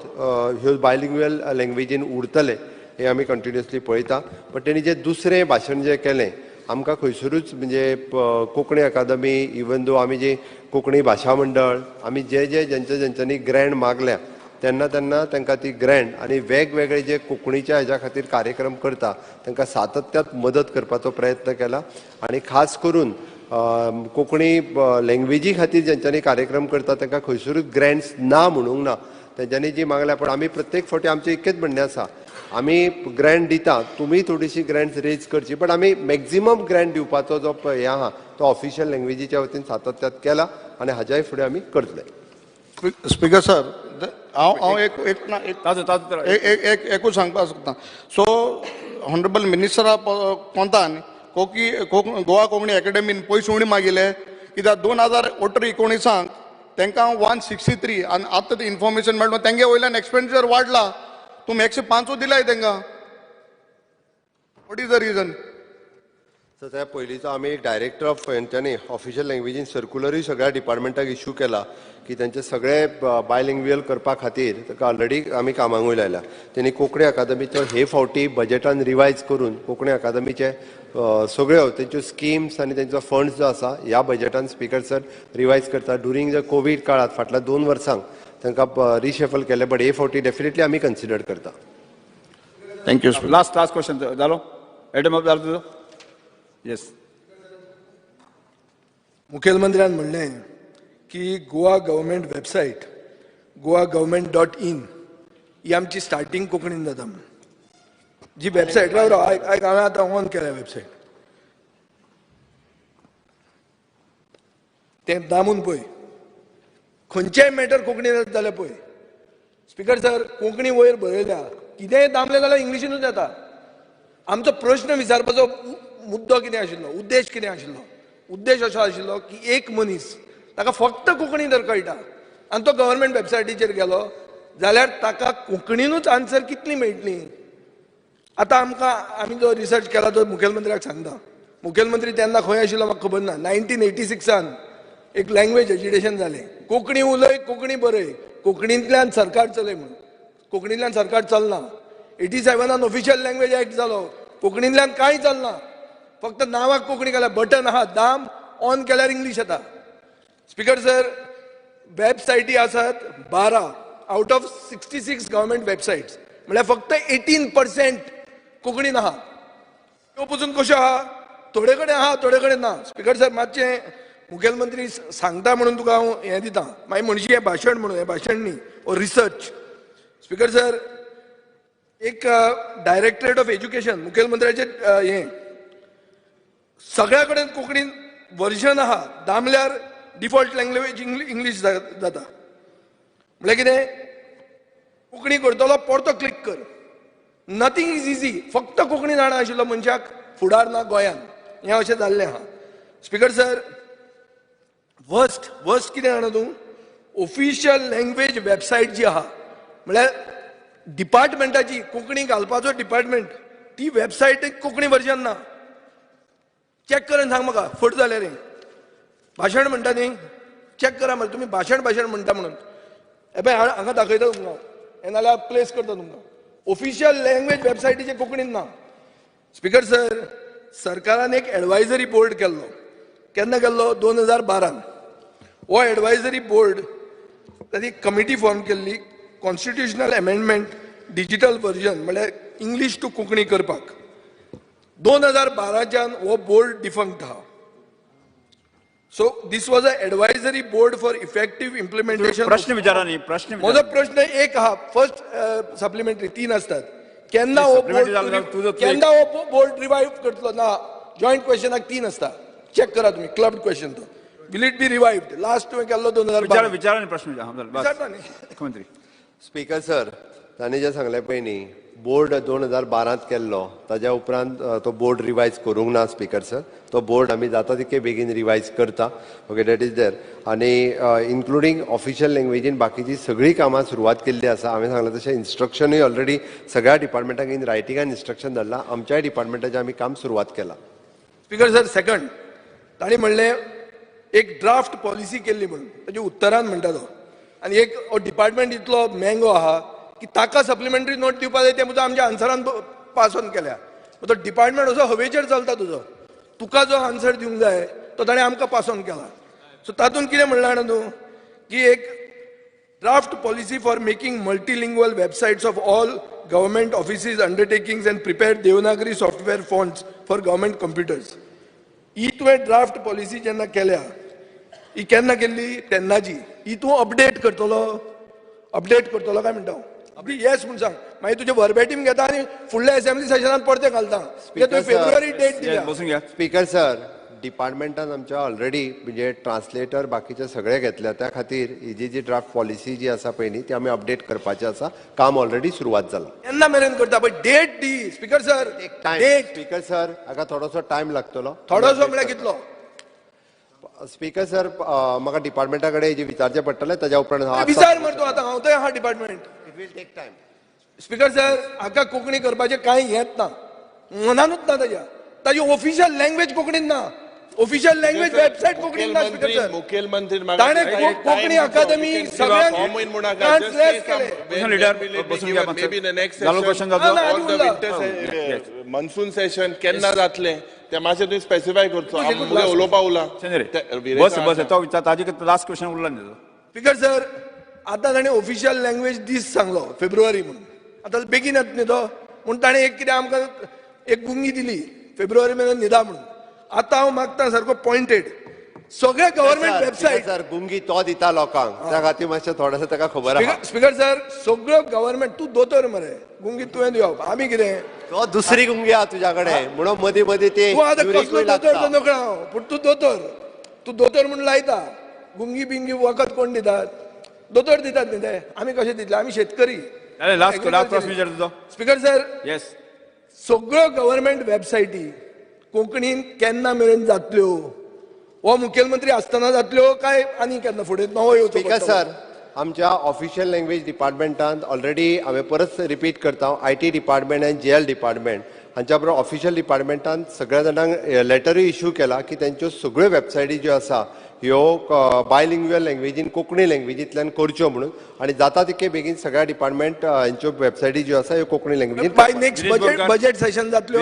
ह्यो बायलिंग्वियल लँग्वेजीन उरतले हें आमी कंटिन्युअसली पळयता. बट तेणी जें दुसरें भाशण जें केलें, आमकां खंयसरूच म्हणजे कोंकणी अकादमी, इवन दो आमी जी कोंकणी भाशा मंडळ, आमी जे जे जेंच्या जेंच्यांनी ग्रँट मागल्या तेन्ना तेन्ना तांकां ती ग्रँट आनी वेगवेगळे जे कोंकणीच्या हेज्या खातीर कार्यक्रम करता तांकां सातत्यात मदत करपाचो प्रयत्न केला. आनी खास करून कोंकणी लँग्वेजी खातीर जेंच्यांनी कार्यक्रम करता तांकां खंयसरूच ग्रँट्स ना म्हणूंक ना तेंच्यांनी जी मागल्या. पण आमी प्रत्येक फावटी आमचें एकच म्हणणें आसा, आमी ग्रँट दिता, तुमी थोडीशी ग्रँट्स रेज करची. बट आमी मॅक्झिमम ग्रँट दिवपाचो जो हें आहा तो ऑफिशियल लँग्वेजीच्या वतीन सातत्यात केला आनी हाज्याय फुडें आमी करतले. स्पीकर सर, हांव हांव एक एक ना एक ताजो ताजो. एक एक एक एकूच सांगपाक सोदता. सो ऑनरेबल मिनिस्टरा कोंतान कोकी गोवा कोंकणी एकेडमीन पयशे उणी मागिले कित्याक? 2018-19 तांकां 163 आनी आतां इन्फॉर्मेशन मेळटा तेंगे वयल्यान एक्सपेंडिचर वाडला. तुमी 105 दिलाय तांकां. What is the reason? So त्या पयलींचो आमी डायरेक्टर ऑफ हेंच्यांनी ऑफिशियल लँग्वेजीन सर्क्युलरूय सगळ्या डिपार्टमेंटाक इश्यू केला की तेंचे सगळे बायलिंग्वियल करपा खातीर ताका ऑलरेडी आमी कामांकूय लायला. तेणी कोंकणी अकादमीचो हे फावटी बजेटान रिवायज करून कोंकणी अकादमीचे सगळ्यो तेंच्यो स्किम्स आनी तेंचो फंड्स जो आसा ह्या बजेटान स्पीकर सर रिवायज करता. ड्युरींग the Covid काळांत फाटल्या 2 वर्सांक तांकां रिशफल केलें, बट हे फावटी डेफिनेटली आमी कन्सिडर करता. Thank you. Last last question जालो, एडम जालो तुजो? येस. मुखेलमंत्र्यान म्हणलें की Goa government website goagovernment.in ही आमची स्टार्टींग कोंकणीन जाता म्हणून. जी वेबसायट, राव राव, आयक आयक, हांवें आतां ऑन केल्या वेबसायट, तें दामून पळय, खंयचेय मॅटर कोंकणीन जाता जाल्यार पळय. स्पीकर सर, कोंकणी वयर बरयल्या, कितेंय दामलें जाल्यार इंग्लिशीनूच येता. आमचो प्रश्न विचारपाचो मुद्दो कितें आशिल्लो, उद्देश कितें आशिल्लो? उद्देश असो आशिल्लो की एक मनीस ताका फक्त कोंकणी जर कळटा आनी तो गव्हर्मेंट वेबसायटीचेर गेलो जाल्यार ताका कोंकणीनूच आन्सर कितली मेळटली. आतां आमकां आमी जो रिसर्च केला तो मुखेलमंत्र्याक सांगता. मुखेलमंत्री तेन्ना खंय आशिल्लो म्हाका खबर ना. 1986 एक लँग्वेज एजिटेशन जालें, कोंकणी उलय, कोंकणी बरय, कोंकणींतल्यान सरकार चलय म्हणून. कोंकणींतल्यान सरकार चलना. 87 ऑफिशियल लँग्वेज एक्ट जालो, कोंकणींतल्यान कांय चलना, फक्त नांवाक कोंकणी घाल्या, बटन आहा, दाम ऑन केल्यार इंग्लीश येता. स्पीकर सर, वेबसायटी आसात 12 out of 66 government websites, म्हळ्यार फक्त 18% कोंकणीन आहा. त्यो पसून कश्यो आहा, थोडे कडेन आहा, थोडे कडेन ना. स्पीकर सर, मातशें मुखेलमंत्री सांगता म्हणून तुका हांव हें दिता, मागीर म्हणशी हें भाशण म्हणून, हें भाशण न्ही, हो रिसर्च. स्पीकर सर, एक डायरेक्टरेट ऑफ एज्युकेशन मुखेलमंत्र्याचें हें सगळ्या कडेन कोंकणीन वर्जन आहा, दामल्यार डिफॉल्ट लँग्वेज इंग्लीश जाता. म्हळ्यार कितें, कोंकणी करतलो परतो क्लिक कर. Nothing is easy. फक्त कोंकणी जाणा आशिल्लो मनशाक फुडार ना गोंयान, हें अशें जाल्लें आहा. स्पीकर सर, वर्स्ट वर्स्ट कितें जाणा तूं, ऑफिशियल लँग्वेज वेबसायट जी आहा, म्हळ्यार डिपार्टमेंटाची कोंकणी घालपाचो डिपार्टमेंट, ती वेबसायट कोंकणी वर्जन ना. चॅक करून सांग म्हाका फट जाल्यार. हें भाशण म्हणटा न्ही, चॅक करा मरे तुमी, भाशण भाशण म्हणटा म्हणून. हे पळय हांगा दाखयता तुमकां, हें नाल्यार प्लेस करता तुमकां. ऑफिशियल लँग्वेज वेबसायटीचे कोंकणीन ना. स्पीकर सर, सरकारान एक एडवायजरी बोर्ड केल्लो, केन्ना केल्लो, 2012. हो एडवायजरी बोर्ड ताची कमिटी फॉर्म केल्ली कॉन्स्टिट्युशनल अमेंडमेंट डिजिटल वर्जन म्हळ्यार इंग्लीश टू कोंकणी करपाक. 2012च्यान हो बोर्ड डिफंक्ट आहा. So this was a advisory board for effective implementation. प्रश्न विचारा न्ही, प्रश्न. म्हजो प्रश्न एक आहा, फर्स्ट सप्लिमेंटरी 3 असतात, केन्ना हो बोर्ड, केन्ना हो बोर्ड रिवायव करतलो? ना, जॉयंट क्वेश्चनाक 3 आसता, चॅक करा तुमी, क्लब्ड क्वेश्चन तो. Will it be revived? Last तुवें केल्लो 2012. विचारा न्ही प्रश्न विचारता न्ही मुख्यमंत्री. स्पीकर सर, तांणी जें सांगलें पळय न्ही, बोर्ड 2012 केल्लो, ताज्या उपरांत तो बोर्ड रिवायज करूंक ना. स्पीकर सर, तो बोर्ड आमी जाता तितके बेगीन रिवायज करता. Okay, that is there. आनी इन्क्लुडींग ऑफिशियल लँग्वेजीन बाकीची सगळीं कामां सुरवात केल्ली आसा. हांवें सांगलें तशें इन्स्ट्रक्शनूय ऑलरेडी सगळ्या डिपार्टमेंटाक इन रायटिंगान इन्स्ट्रक्शन धाडलां. आमच्याय डिपार्टमेंटाचें आमी काम सुरवात केलां. स्पीकर सर, सेकंड तांणी म्हणलें एक ड्राफ्ट पॉलिसी केल्ली म्हणून, ताच्या उत्तरान म्हणटा तो. आनी एक डिपार्टमेंट इतलो मँगो आहा की ताका सप्लिमेंटरी नोट दिवपा जाय, तें सुद्दां आमच्या आन्सरान पास ऑन केल्या. तो डिपार्टमेंट असो हवेचेर चलता तुजो, तुका जो आन्सर दिवंक जाय तो ताणें आमकां पास ऑन केला. सो तातूंत कितें म्हणलां जाणा तूं, की एक draft policy for making multilingual websites of all government offices, undertakings and prepare Devanagari software fonts for government computers. ही तुवें ड्राफ्ट पॉलिसी जेन्ना केल्या, ही केन्ना केल्ली, तेन्नाची, ही तूं अपडेट करतलो, अपडेट करतलो काय म्हणटा हांव? येस म्हूण सांग, मागीर तुजें वर्बेटीम घेता आनी फुडल्या असेंब्ली सेशनान परतें घालता. तुवें फेब्रुवारी डेट दिल्या. स्पीकर सर, डिपार्टमेंटान आमच्या ऑलरेडी म्हणजे ट्रान्सलेटर बाकीचे सगळे घेतल्या, त्या खातीर ही जी जी ड्राफ्ट पॉलिसी जी आसा पळय न्ही, ती आमी अपडेट करपाची आसा. काम ऑलरेडी सुरवात जाला. केन्ना मेरेन करता पळय डेट दी speaker sir. Time speaker sir, हाका थोडोसो टायम लागतलो. थोडोसो म्हळ्यार कितलो? स्पीकर सर, म्हाका डिपार्टमेंटा कडेन जे विचारचें पडटलें, ताज्या उपरांत विचार मरतो आतां हांव थंय आहा department. It will take time. Speaker sir, हाका कोंकणी करपाचें कांय हेंच ना, मनानूच ना ताज्या. ताजी ऑफिशियल लँग्वेज कोंकणीन ना, ऑफिशियल लँग्वेज वेबसायट कोंकणीन ना. स्पीकर सर, मुखेलमंत्री ताणें कोंकणी अकादमी सगळ्यांक ट्रान्सलेट केलें. मॉन्सून सेशन केन्ना जातलें ते मातशें तुवें स्पेसिफाय करचो. उलोवपा उरला बस बस तो विचार ताजे लास्ट क्वेश्चन उरला न्ही. स्पीकर सर, आतां ताणें ऑफिशियल लँग्वेज दीस सांगलो फेब्रुवारी म्हणून. आतां बेगीन येता न्ही तो, म्हूण ताणें एक कितें आमकां एक गुंगी दिली फेब्रुवारी म्हयन्यान न्हिदा म्हणून. आतां हांव मागता सारको पॉयंटेड सगळे गव्हर्मेंट वेबसायट. सर, गुंगी तो दिता लोकांक, त्या खातीर मातशें थोडेशें ताका खबर आसा. स्पीकर सर, सगळ्यो गव्हर्मेंट तूं दोतोर मरे, गुंगी तुवें दिवप, आमी कितें तो दुसरी गुंगी आहा तुज्या कडेन म्हणून मदीं मदीं ते तूं आतां कसलो दोतोर तो नकळो हांव, पूण तूं दोतोर, तूं दोतोर म्हूण लायता गुंगी बिंगी वखद कोण दितात? दोतोर दितात न्ही ते, आमी कशें दितले? आमी शेतकरी. स्पीकर सर, सगळ्यो गव्हर्मेंट वेबसायटी कोंकणीन केन्ना मेरेन जातल्यो? हो मुखेलमंत्री आसतना जातल्यो काय आनी केन्ना फुडें नवो येवचो? स्पीकर सर, आमच्या ऑफिशियल लँग्वेज डिपार्टमेंटान ऑलरेडी हांवें परत रिपीट करता, IT department आनी जीएल डिपार्टमेंट हांच्या बरोबर ऑफिशियल डिपार्टमेंटान सगळ्या जाणांक लेटरूय इश्यू केला की तेंच्यो सगळ्यो वेबसायटी ज्यो आसा ह्यो बायलिंग्युअल लँग्वेजीन कोंकणी लँग्वेजींतल्यान करच्यो म्हणून, आनी जाता तितके बेगीन सगळ्या डिपार्टमेंट हांच्यो वेबसायटी ज्यो आसा ह्यो कोंकणी लँग्वेजीन. बाय नेक्स्ट बजेट सेशन जातल्यो.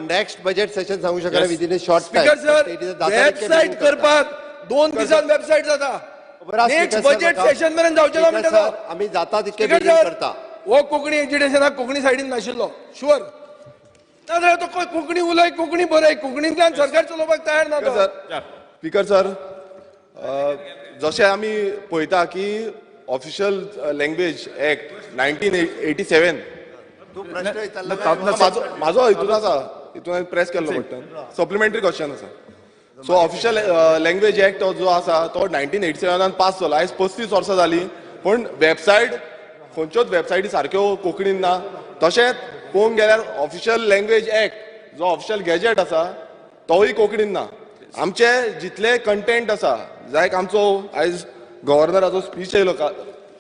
नेक्स्ट बजेट सेशन सांगू शकना within a short time. Speaker sir, website करपाक 2 दिसान वेबसायट जाता. नेक्स्ट बजेट सेशन मेरेन जावचें ना म्हणटा. आमी जाता तितके बेगीन करता. हो कोंकणी एज्युकेशनाक कोंकणी सायडीन नाशिल्लो शुअर, नाजाल्यार तो कोंकणी उलय, कोंकणी बरय, कोंकणींतल्यान सरकार चलोवपाक तयार ना. स्पीकर सर, जशें आमी पळयता की ऑफिशियल लँग्वेज एक्ट 1987 म्हाजो हितून आसा, हितून हांवें प्रेस केल्लो बटन, सप्लिमेंटरी क्वेश्चन आसा. सो ऑफिशियल लँग्वेज एक्ट जो आसा तो 1987 पास जालो. आयज 35 वर्सां जालीं, पूण वेबसायट खंयच्योच वेबसायटी सारक्यो कोंकणीन ना. तशेंच पळोवंक गेल्यार ऑफिशियल लँग्वेज एक्ट जो ऑफिशियल गॅजेट आसा तोवूय कोंकणीन ना. आमचे जितले कंटेंट आसा, लायक आमचो आयज गव्हर्नराचो स्पीच येयलो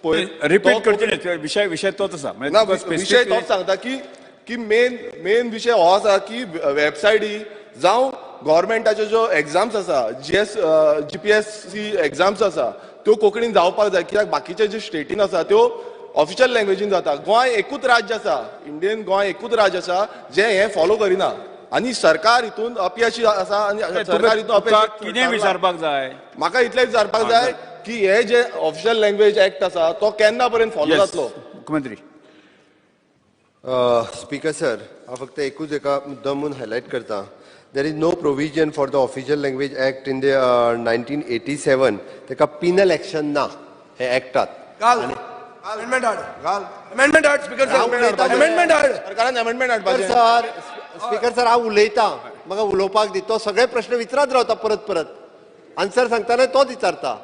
पळय, रिपीट करचे विशय विशय तोच आसा ना, विशय तोच सांगता की मेन मेन विशय हो आसा की वेबसायटी जावं गव्हर्मेंटाच्यो ज्यो एग्जाम्स आसा, GPSC exams आसा त्यो कोंकणीन जावपाक जाय, कित्याक बाकीचे जे स्टेटीन आसा त्यो ऑफिशियल लँग्वेजीन जाता. गोंय एकूच राज्य आसा, इंडियन गोंय एकूच राज्य आसा जें हें फॉलो करिना आनी सरकार हितून अपयशी आसा. आनी सरकार हितून अपयशी कितें विचारपाक जाय म्हाका इतलें विचारपाक जाय की हे जे ऑफिशियल लँग्वेज एक्ट आसा तो केन्ना पर्यंत फॉलो जातलो? मुख्यमंत्री. स्पीकर सर, हांव फक्त एकूच एका मुद्दम म्हूण हायलायट करता. There is no provision for the Official Language Act in the 1987. ताका पिनल एक्शन ना हे एक्टात. अमेंडमेंट हाड, अमेंडमेंट हाड स्पीकर सर, अमेंडमेंट हाड. सरकारान अमेंडमेंट हाडपाचें. सर, स्पीकर सर, हांव उलयतां, म्हाका उलोवपाक दी. तो सगळे प्रश्न विचारत रावता परत परत, आन्सर सांगतना तोच विचारता.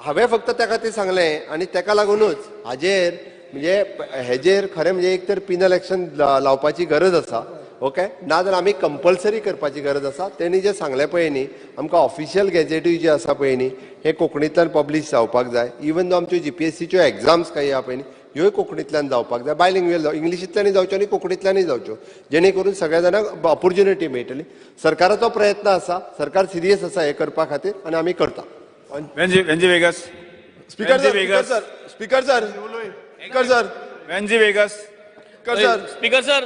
हांवें फक्त त्या खातीर सांगलें आनी ताका लागुनूच हाजेर म्हणजे हेजेर खरें म्हणजे एक तर पिनल एक्शन लावपाची गरज आसा, ओके, नाजाल्यार आमी कंपल्सरी करपाची गरज आसा. तेणी जें सांगलें पळय न्ही, आमकां ऑफिशियल गॅजेटूय जे आसा पळय न्ही हे कोंकणींतल्यान पब्लीश जावपाक जाय. इवन दो आमच्यो GPSCच्यो एग्जाम्स काही आहा पळय न्ही ह्योय कोंकणींतल्यान जावपाक जाय, बायलिंग्युअल जावं, इंग्लिशींतल्यानूय जावच्यो आनी कोंकणींतल्यानूय जावच्यो, जेणे करून सगळ्या जाणांक ऑपोर्च्युनिटी मेळटली. सरकाराचो प्रयत्न आसा, सरकार सिरियस आसा हें करपा खातीर आनी आमी करता. Speaker sir, speaker sir, speaker sir, Venzy Vegas. Speaker sir,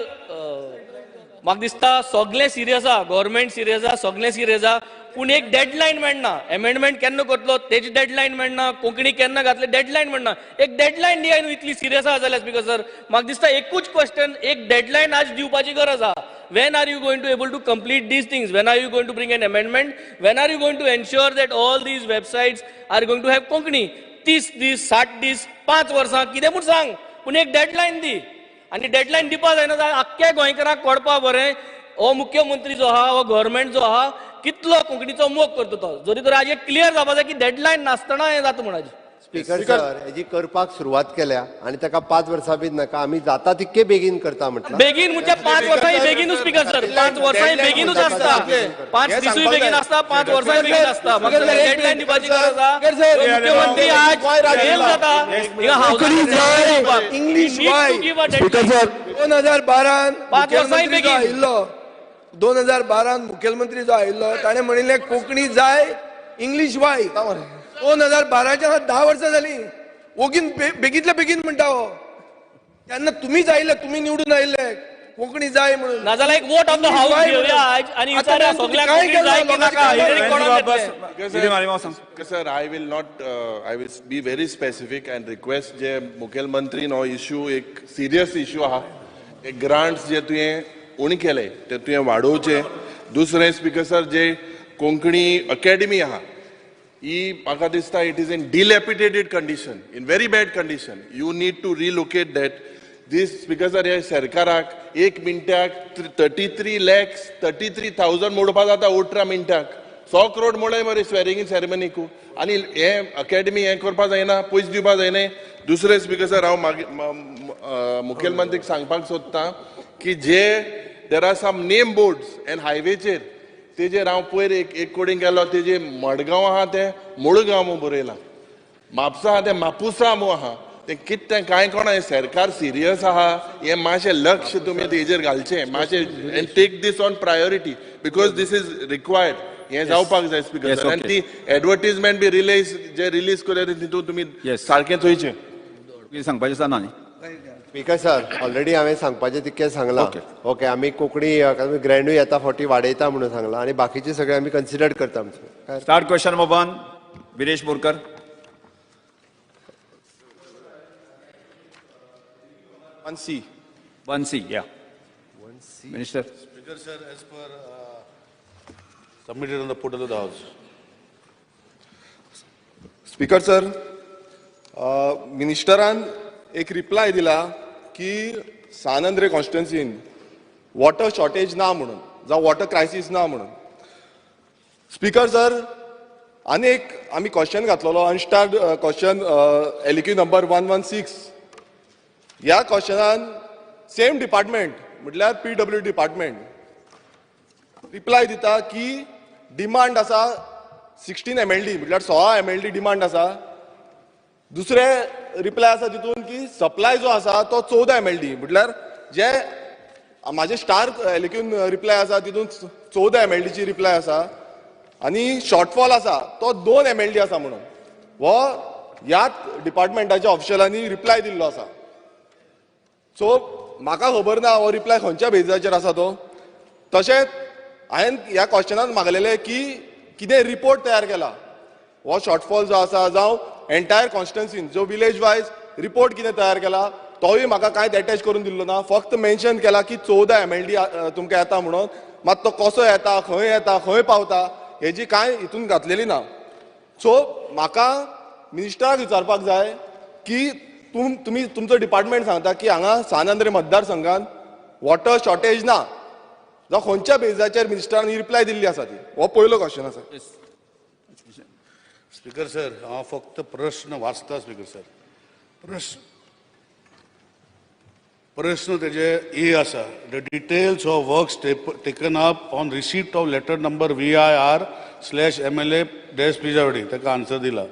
म्हाका दिसता सगळें सिरियस आहा, गव्हर्मेंट सिरियस आहा, सगळें सिरियस आहा, पूण एक डेडलायन मेळना. एमेंडमेंट केन्ना करतलो तेजी डेडलायन मेळना, कोंकणी केन्ना घातले डेडलायन मेळना. एक डेडलायन दिया न्हू, इतली सिरियस आहा जाल्यार. स्पीकर सर, म्हाका दिसता एकूच क्वेश्चन, एक डेडलायन आज दिवपाची गरज आहा. When are you going to able to complete these things? When are you going to bring an amendment? When are you going to ensure that all these websites are going to have Konkani? 30 दीस, 60 दीस, 5 वर्सां कितें म्हूण सांग, पूण एक deadline दी. आनी deadline दिवपा जायना जाल्यार आख्ख्या गोंयकारांक कळपा बरें हो मुख्यमंत्री जो आहा, हो गव्हर्मेंट जो आहा, कितलो कोंकणीचो मोग करता तो. जरी तर आज एक क्लियर जावपा जाय की डेडलायन नासतना हें जाता म्हूण. स्पीकर सर, हेजी करपाक सुरवात केल्या आनी ताका 5 वर्सां बी नाका, आमी जाता तितके बेगीन करता म्हटलं. बेगीन म्हणजे 5 वर्सां बेगीनूच स्पीकर सर, 5 वर्सां बेगीनूच आसता, 5 दिसूय बेगीन आसता, 5 वर्सां बेगीन आसता. डेडलायन दिवपाची गरज आसा. मुख्यमंत्री आज फेल जाता. इंग्लीश स्पीकर सर, 2012 5 वर्सां बेगीन आयिल्लो, 2012 मुख्यमंत्री जो आयिल्लो ताणें म्हणिल्लें कोंकणी जाय इंग्लीश वाय. 2012च्या 10 वर्सां जाली, ओगीन बेगीतल्या बेगीन म्हणटा हो. तेन्ना तुमीच आयिल्ले, तुमी निवडून आयिल्ले कोंकणी जाय म्हणून. नाजाल्यार एक वोट ऑफ the house घेवया आयज आनी विचारया सगळ्यांक कोंकणी जाय की नाका. Sir, I will not, I will be very specific and request जे मुखेलमंत्रीन हो इश्यू एक सिरियस इश्यू आहा. एक ग्रांट्स जे तुवें उणे केले ते तुवें वाडोवचे. दुसरें स्पीकर सर, जे कोंकणी अकॅडमी आहा ही म्हाका दिसता it is in dilapidated condition, in very bad condition. You need to relocate that. This speaker sir, हे सरकाराक एक मिनटाक 33,33,000 मोडपा जाता. 18 मिनटाक 100 करोड मोडय मरे स्वेरिंग इन सेरेमनीकू. आनी हे अकॅडमी हें करपा जायना, पयशे दिवपा जायना. दुसरें स्पीकर सर, हांव मागीर मुखेलमंत्रीक सांगपाक सोदतां की जे there are some name boards and हायवेचेर तेजेर हांव पयर एक कडेन गेलो, तेजेर मडगांव आहा तें मुळगांव म्हूण बरयलां, म्हापसा आहा तें मापुसा म्हूण आहा. तें कितें तें कांय कोणा हें सरकार सिरियस आहा हें मातशें लक्ष तुमी तेजेर घालचें मातशें, and take this on priority because this is required. हें जावपाक जाय स्पीकर सर. आनी ती advertisement be release J release करया तितून तुमी सारकें चोयचें. सांगपाचें आसा ना न्ही स्पीकर सर? ऑलरेडी हांवें सांगपाचें तितकें सांगलां. ओके, आमी कोंकणी ग्रँडूय येता फावटी वाडयता म्हणून सांगलां आनी बाकीचे सगळे आमी कन्सिडर करता. आमचे start question number 1, Viresh Borkar. 1C. 1C, yeah. 1C. Minister. Speaker sir, as per submitted on the portal of the house. Speaker sir, मिनिस्टरान एक रिप्लाय दिला की सान आंद्रे कॉन्स्टिट्युएन्सीन वॉटर शॉर्टेज ना म्हणून, जावं वॉटर क्रायसीस ना म्हणून. स्पीकर सर, आनी एक आमी क्वेश्चन घातलेलो unstarred question LAQ number 116. ह्या क्वेश्चनान सेम डिपार्टमेंट म्हटल्यार PW department reply दिता की डिमांड आसा 16 MLD, म्हटल्यार 16 MLD demand आसा. दुसरे रिप्लाय आसा तितून की सप्लाय जो आसा तो 14 MLD, म्हटल्यार जे म्हाजे स्टार एलएक्यून रिप्लाय आसा तितून 14 MLDची रिप्लाय आसा आनी शॉर्टफॉल आसा तो 2 MLD आसा म्हणून हो ह्याच डिपार्टमेंटाच्या ऑफिशलांनी रिप्लाय दिल्लो आसा. सो म्हाका खबर ना हो रिप्लाय खंयच्या बेजाचेर आसा तो. तशेंच हांवें ह्या क्वेश्चनान मागलेलें की कितें रिपोर्ट तयार केला हो शॉर्टफॉल जो आसा, जावं एंटायर कॉन्स्टिट्युएन्सीन जो विलेज वायज रिपोर्ट कितें तयार केला तोय म्हाका कांयच एटॅच करून दिल्लो ना. फक्त मेन्शन केला की 14 MLD तुमकां येता म्हणून, मात तो कसो येता, खंय येता, खंय पावता हेजी कांय हितून घातलेली ना. सो म्हाका मिनिस्टराक विचारपाक जाय की तुमी तुमचो डिपार्टमेंट सांगता की हांगा सान आंद्रे मतदारसंघात वॉटर शॉर्टेज ना, जावं खंयच्या बेजाचेर मिनिस्टरान रिप्लाय दिल्ली आसा ती. हो पयलो क्वेश्चन आसा. स्पीकर सर, हांव फक्त प्रश्न वाचता. स्पीकर सर, प्रश्न तेजे ए आसा, the details of works taken up on receipt of letter number VIR/MLA-PWD, ताका आन्सर दिला.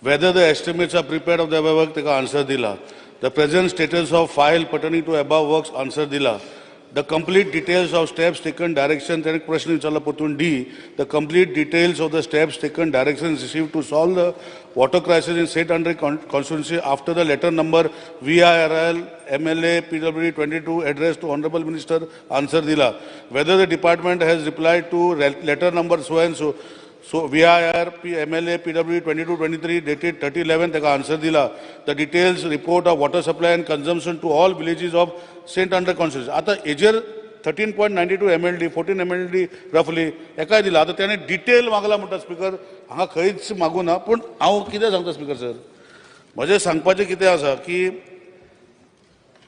Whether the estimates are prepared of the above work, ताका आन्सर दिला. The present status of file pertaining to above works, answer दिला. The complete details of steps taken, direction, ताणें प्रश्न विचारला परतून D, the complete details of the steps taken, direction received to solve the water crisis in Saint Andre constituency after the letter number VIRL MLA PWD 22 address to honourable minister, answer दिला. Whether the department has replied to letter number so and so, so VIR MLA PW 2223 dated 30/11, ताका answer दिला. The details report of water supply and consumption to all villages of Saint Andre constituency. आतां हेजेर 13.92 MLD, 14 MLD रफली हेकाय दिला. आतां तेणें detail मागला म्हणटा speaker, हांगा खंयच मागूं ना. पूण हांव कितें सांगता स्पीकर सर, म्हजें सांगपाचें कितें आसा की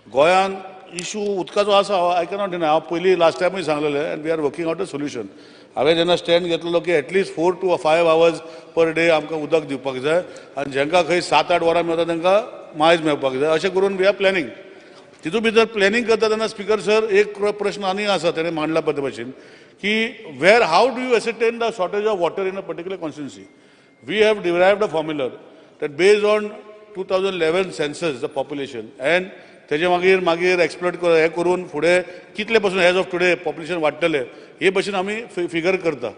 गोंयांत इशू उदकाचो आसा, I cannot deny. हांव पयलीं लास्ट टायमूय सांगलेलें and we are working out a solution. हांवें जेन्ना स्टँड घेतलेलो की at least 4 to 5 hours per day आमकां उदक दिवपाक जाय आनी जांकां खंय 7-8 वरां मेळटा तांकां मायज मेळपाक जाय, अशें करून we are planning. तितून भितर प्लॅनिंग करता तेन्ना स्पीकर सर एक प्रश्न आनी आसा, तेणें मांडला पळय ते भाशेन की where how do you ascertain the shortage of water in a particular constituency. We have derived a formula that based on 2011 census the population and तेजे मागीर मागीर एक्सप्लोट हें करून फुडें कितले पसून एज ऑफ टुडे पॉप्युलेशन वाडटलें हे भशेन आमी फिगर करता.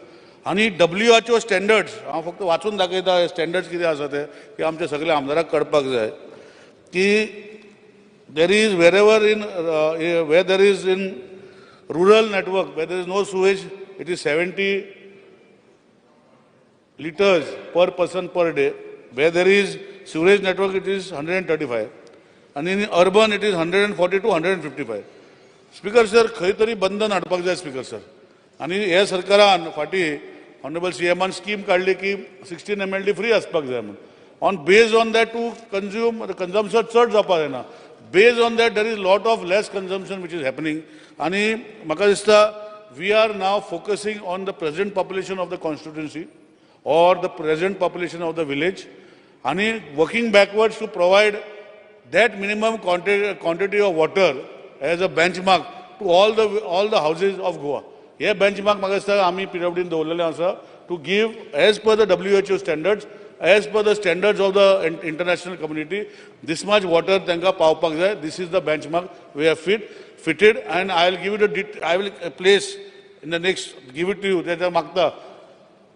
आनी WHO standards हांव फक्त वाचून दाखयता, हे स्टँडर्ड्स कितें आसा ते की आमच्या सगल्या आमदाराक कळपाक जाय की there is wherever in where there is in rural network where there is no sewage it is 70 litres per person per day, where there is sewerage network it is 135 and in urban it is 140 to 155. Speaker sir खंय तरी बंधन हाडपाक जाय speaker sir. आनी हे सरकारान फाटीं honourable सीएमान scheme काडली की 16 MLD free आसपाक जाय म्हूण. On base on that to consume consumption चड जावपाक जायना, based on that there is lot of less consumption which is happening. आनी म्हाका दिसता we are now focusing on the present population of the constituency or the present population of the village आनी working backwards to provide that minimum quantity of water as a benchmark to all the houses of Goa. Hey benchmark म्हाका दिसता आमी पीडब्ल्यूडीन दवरलेलें आसा to give as per the WHO standards, as per the standards of the international community, this much water तांकां पावपाक जाय. This is the benchmark we have fitted and I will give it I will place in the next give it to you. तेच्या मागता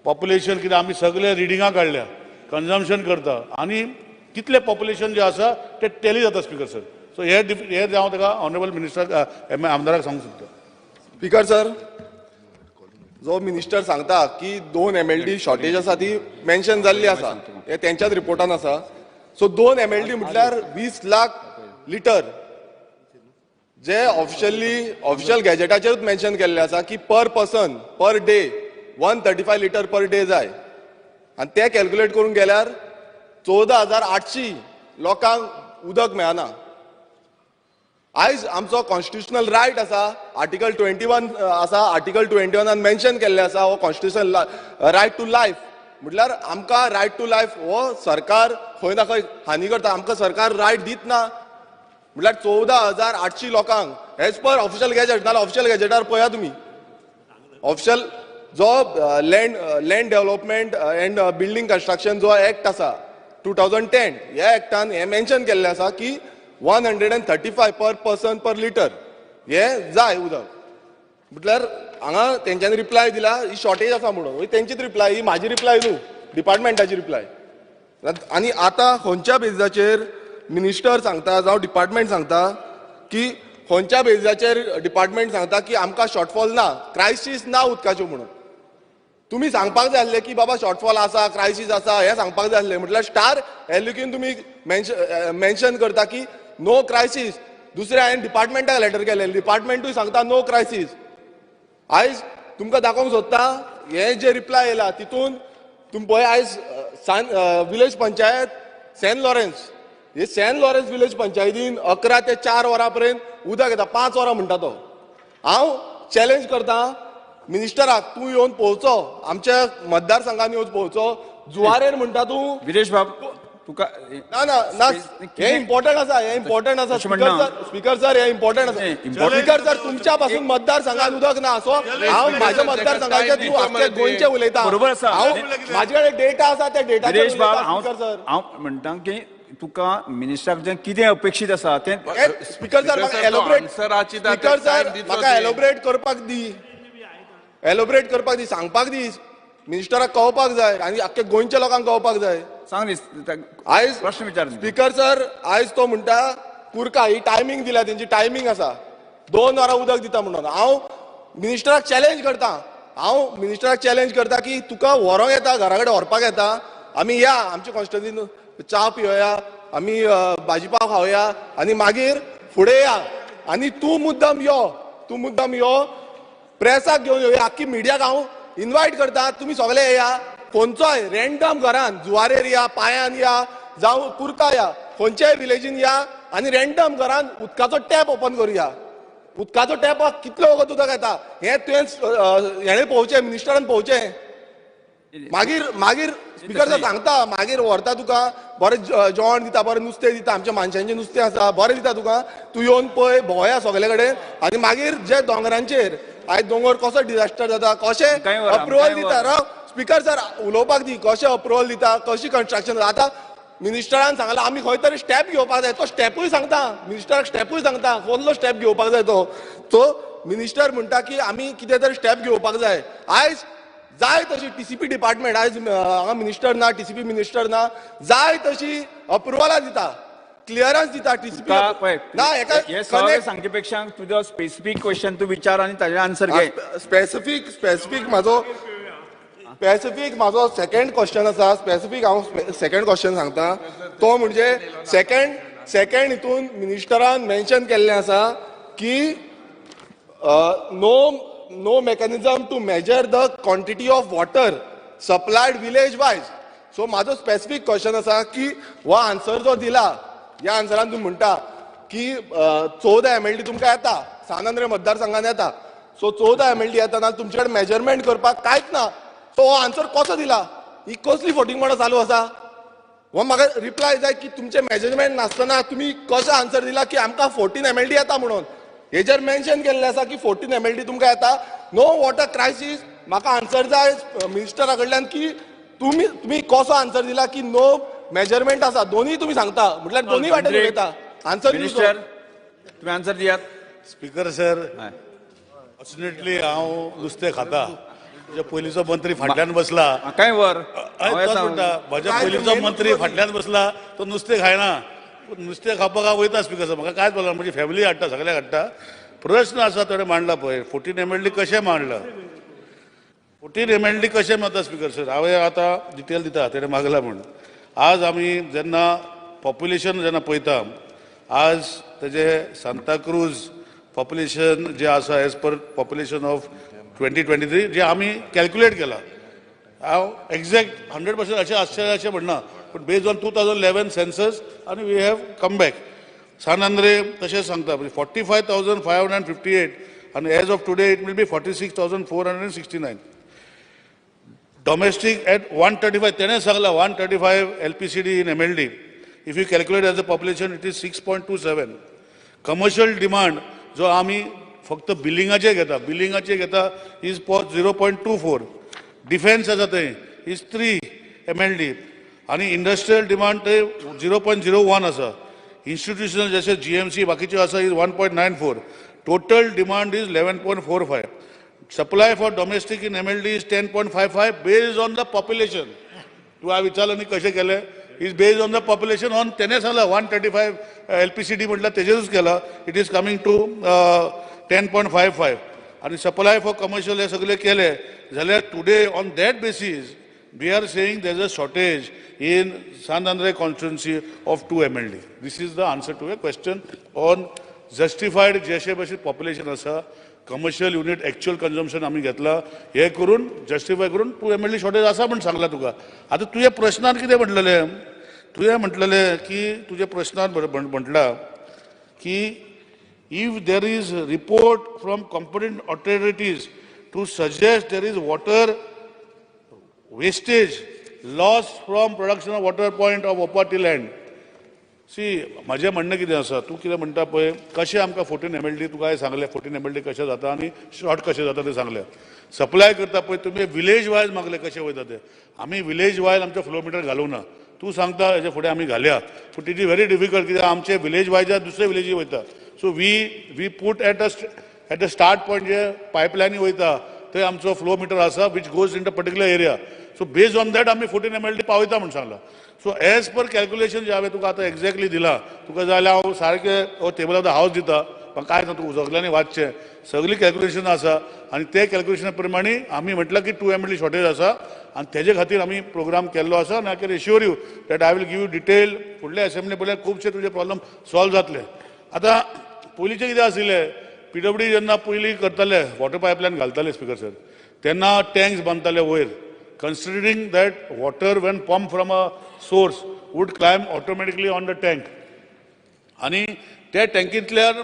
population कितें आमी सगळे रिडिंगां काडल्या, consumption करता आनी कितलें पॉप्युलेशन जें आसा तें टॅली जाता स्पीकर सर. सो हे हांव ताका ऑनरेबल मिनिस्टराक आमदाराक सांगूंक सोदता. स्पीकर सर, जो मिनिस्टर सांगता की 2 MLD shortage आसा ती मेन्शन जाल्ली आसा, हे तेंच्याच रिपोर्टान आसा. सो 2 MLD म्हटल्यार 20 लाख लिटर जे ऑफिशियली ऑफिशियल गॅजेटाचेरूच मेन्शन केल्लें आसा की per person per day 135 litre per day जाय. आनी ते कॅल्क्युलेट करून गेल्यार 14,800 लोकांक उदक मेळना. आयज आमचो कॉन्स्टिट्युशनल रायट आसा, आर्टिकल 21 आसा, आर्टिकल 21 मेन्शन केल्लें आसा हो कॉन्स्टिट्युशनल रायट टू लायफ. म्हटल्यार आमकां रायट टू लायफ हो सरकार खंय ना खंय हानी करता, आमकां सरकार रायट दित ना. म्हटल्यार 14,800 लोकांक एज पर ऑफिशियल गॅजेट, नाल्यार ऑफिशियल गॅजेटार पळया तुमी ऑफिशियल जो land development and building construction जो एक्ट आसा 2010 ह्या एक्टान हें मेन्शन केल्लें आसा की 135 पर पर्सन पर लिटर हे जाय उदक. म्हटल्यार हांगा तेंच्यांनी रिप्लाय दिला ही शॉर्टेज आसा म्हणून, तेंचीच रिप्लाय, ही म्हाजी रिप्लाय न्हू, डिपार्टमेंटाची रिप्लाय. आनी आतां खंयच्या बेजिसाचेर मिनिस्टर सांगता जावं डिपार्टमेंट सांगता की खंयच्या बेजिसाचेर डिपार्टमेंट सांगता की आमकां शॉर्टफॉल ना, क्रायसीस ना उदकाच्यो म्हणून. तुमी सांगपाक जाय आसलें की बाबा शॉर्टफॉल आसा, क्रायसीस आसा, हें सांगपाक जाय आसलें. म्हटल्यार स्टार एलक्यून तुमी मेन्शन करता की नो क्रायसीस. दुसरें हांवें डिपार्टमेंटाक लेटर केलें, डिपार्टमेंटूय सांगता नो क्रायसीस. आयज तुमकां दाखोवंक सोदता हें जे रिप्लाय येयला तितून तुमी पळय आयज विलेज पंचायत सेंट लॉरेन्स, हे सेंट लॉरेन्स विलेज पंचायतीन 11 ते 4 वरां पर्यंत उदक येता, 5 वरां म्हणटा तो. हांव चॅलेंज करता मिनिस्टराक, तूं येवन पळोवचो, आमच्या मतदारसंघान येवन पळोवचो. जुवारेर म्हणटा तूं विरेश बाब, तुका ना ना ना, हे इम्पॉर्टंट आसा, हे इम्पॉर्टंट आसा स्पीकर सर, हे इम्पॉर्टंट आसा स्पीकर सर. तुमच्या पासून मतदारसंघान उदक ना, सो हांव म्हाज्या मतदारसंघाचे तूं आख्खे गोंयचे उलयता, बरोबर आसा. हांव म्हाजे कडेन डेटा आसा, त्या डेटाचेर विरेश बाब, स्पीकर सर. हांव म्हणटा की तुका मिनिस्टराक कितें अपेक्षीत आसा तें स्पीकर सर म्हाका एलोबरेट, स्पीकर सर म्हाका एलोबरेट करपाक दी, एलोबरेट करपाक दी, सांगपाक दी, मिनिस्टराक कळपाक जाय आनी आख्खे गोंयच्या लोकांक कळपाक जाय. सांग आयज प्रश्न विचार स्पीकर सर. आयज तो म्हणटा कुरका ही टायमींग दिल्या, तेंची टायमींग आसा 2 वरां उदक दिता म्हणून. हांव मिनिस्टराक चॅलेंज करता, हांव मिनिस्टराक चॅलेंज करता की तुका व्हरोंक येता, घरा कडेन व्हरपाक येता, आमी या आमच्या कॉन्स्टिट्युन्सीन च्या पिवया, आमी भाजी पाव खावया आनी मागीर फुडें या आनी तूं मुद्दम यो, तूं मुद्दम यो, प्रेसाक घेवन यो, आख्खी मिडियाक हांव इनवायट करता, तुमी सगळे येया, खंयचोय रँडम घरान जुवारेर या, पांयान या, जावं कुरका या, खंयच्याय विलेजीन या, आनी रँडम घरान उदकाचो टॅप ओपन करुया. उदकाचो टॅपाक कितलो वगत उदक येता हें तुवें हेणें पळोवचें, मिनिस्टरान पळोवचें. मागीर मागीर स्पिकर सर सांगता, मागीर व्हरता तुका, बरें जेवण दिता, बरें नुस्तें दिता, आमच्या मानशांचें नुस्तें आसा, बरें दिता तुका, तूं येवन पळय, भोंवया सगळे कडेन. आनी मागीर जे दोंगरांचेर आयज दोंगर कसो डिजास्टर जाता, कशें आमकांय व्हर, अप्रुवल आमकांय दिता. व्हर. राव स्पिकर सर, उलोवपाक दी. कशें अप्रुवल दिता, कशी कन्स्ट्रक्शन जाता. आतां मिनिस्टरान सांगलां आमी खंय तरी स्टेप घेवपाक जाय, तो स्टेपूय सांगता मिनिस्टराक, स्टेपूय सांगता कसलो स्टेप घेवपाक जाय तो. सो मिनिस्टर म्हणटा की आमी कितें तरी स्टेप घेवपाक जाय. आयज जाय तशी टीसीपी डिपार्टमेंट, आयज हांगा मिनिस्टर ना, टीसीपी मिनिस्टर ना, जाय तशी अप्रुवलां दिता, क्लियरन्स दिता टीसीपी. तुका पळय, ना हेका हे सगळें कनेक्ट सांगचे पेक्षा तुजो स्पेसिफीक क्वेश्चन तूं विचार आनी ताजें आन्सर घे. स्पेसिफीक म्हजो सेकंड क्वेश्चन आसा. स्पेसिफीक हांव सेकंड क्वेश्चन सांगता, तो म्हणजे सेकंड सेकंड हितून मिनिस्टरान मेन्शन केल्लें आसा की no mechanism to measure the quantity of water supplied village wise. So म्हाजो स्पेसिफीक क्वेश्चन आसा की हो आन्सर जो दिला, ह्या आन्सरान तूं म्हणटा की 14 एमएलडी तुमकां येता, सान आंद्रे मतदारसंघान येता. सो 14 एमएलडी येता ना, तुमचे कडेन मेजरमेंट करपाक कांयच ना. सो हो आन्सर कसो दिला? ही कसली फटींगपणां चालू आसा? हो म्हाका रिप्लाय जाय की तुमचें मेजरमेंट नासतना तुमी कसो आन्सर दिला की आमकां 14 एमएलडी येता म्हणून. हेजेर मेन्शन केल्लें आसा की 14 एमएलडी तुमकां येता, नो वॉटर क्रायसीस. म्हाका आन्सर जाय मिनिस्टरा कडल्यान की तुमी कसो आन्सर दिला की नो मेजरमेंट आसा. दोनूय तुमी सांगता म्हटल्यार दोनूय वाटेन उलयता आन्सर. मिनिस्टर, तुमी आन्सर दियात. स्पीकर सर, हय. फॉर्च्युनेटली हांव नुस्तें खाता. म्हज्या पयलींचो मंत्री फाटल्यान बसला. म्हाकाय व्हर. हय, हांव तोच येता. म्हणटा, म्हज्या काय पयलींचो main मंत्री फाटल्यान बसला, तो नुस्तें खायना. पूण नुस्तें खावपाक हांव वयता स्पिकर सर, म्हाका कांयच बोलना. म्हजी फॅमिली हाडटा, सगळ्याक हाडटा. प्रश्न आसा, ताणें मांडला पळय, 14 एमएलडी कशें मांडला, 14 एमएलडी कशें मेळटा. स्पिकर सर, हांवें आतां डिटेल दिता, तेणें मागला म्हूण. आज आमी जेन्ना पॉप्युलेशन जेन्ना पळयता, आज तेजे सांताक्रूज पॉप्युलेशन जे आसा, as per population of 2023 जे आमी कॅल्क्युलेट केला, हांव एग्जॅक्ट 100% अशें आसचें अशें म्हणना, पूण based on 2011 census आनी we have come back. San Andre तशें सांगता, 45,558 आनी as of today it will be 46,469. Domestic at 135, तेणें सांगला, 135 LPCD in MLD. If you calculate as a population, it is 6.27. Commercial demand जो आमी फक्त बिलिंगाचे घेता, बिलिंगाचे घेता, is 0.24. Defence आसा थंय is 3 MLD आनी इंडस्ट्रियल डिमांड थंय 0.01 आसा. इन्स्टिट्युशनल जशे जीएमसी बाकीच्यो आसा is 1.94. Total demand is 11.45. Supply for domestic in MLD is 10.55 based on the population. तूं हांवें विचारलं न्ही कशें केलें, is based on the population on तेणें सांगलां, 135 एलपीसीडी म्हटल्यार तेजेरूच केला. It is coming to 10.55. आनी सप्लाय फॉर कमर्शियल हे सगळे केले जाल्यार today on that basis we are saying there is a shortage in Sant Andre constituency of 2 MLD. This is the answer to a question on justified. जशे भशेन population आसा, commercial unit actual consumption आमी घेतला, हे करून justify करून 2 MLD shortage आसा म्हण सांगला तुका. आतां तुज्या प्रश्नान कितें म्हटलेलें? तुवें म्हटलेलें की तुज्या प्रश्नान म्हटलां की if there is report from competent authorities to suggest there is water wastage loss from production of water point of Opa till end. See, म्हजें म्हणणें कितें आसा, तूं कितें म्हणटा पळय, कशें आमकां 14 एमएलडी, तुका हांवें सांगलें, 14 एमएलडी कशें जाता आनी शॉर्ट कशें जाता तें सांगलें. सप्लाय करता पळय, तुमी विलेज वायज मागलें कशें वयता तें. आमी विलेज वायज आमचें फ्लो मिटर घालूंक ना. तूं सांगता हेजे फुडें आमी घालया, पूण it is very difficult, कित्याक आमचे विलेज वायज दुसरे विलेजी वयता. So we put at the start point, जे पायपलायनी वयता थंय आमचो फ्लो मिटर आसा, which goes in the particular area. So based on that आमी 14 एमएलडी पावयता म्हूण सांगलां. सो एज पर कॅल्क्युलेशन जे हांवें तुका आतां एक्झॅक्टली दिलां, तुका जाय जाल्यार हांव सारकें हो टेबल ऑफ the house दिता, पण कांय ना, तूं सगल्यांनी वाचचें. सगळीं कॅल्क्युलेशन आसा आनी ते कॅल्क्युलेशना प्रमाणे आमी म्हटलां की 2 एमएलडी शॉर्टेज आसा आनी तेजे खातीर आमी प्रोग्राम केल्लो आसा. आनी I can assure you that I will give you detail. फुडले असेंब्ली पळल्यार खुबशे तुजे प्रॉब्लम सॉल्व जातले. आतां पयलींचें कितें आशिल्लें, पीडब्ल्यूडी जेन्ना पयलीं करताले, वॉटर पायपलायन घालताले स्पिकर सर, तेन्ना टँक्स बांदताले वयर, considering that water when pump from a source would climb automatically on the tank. आनी त्या टँकींतल्यान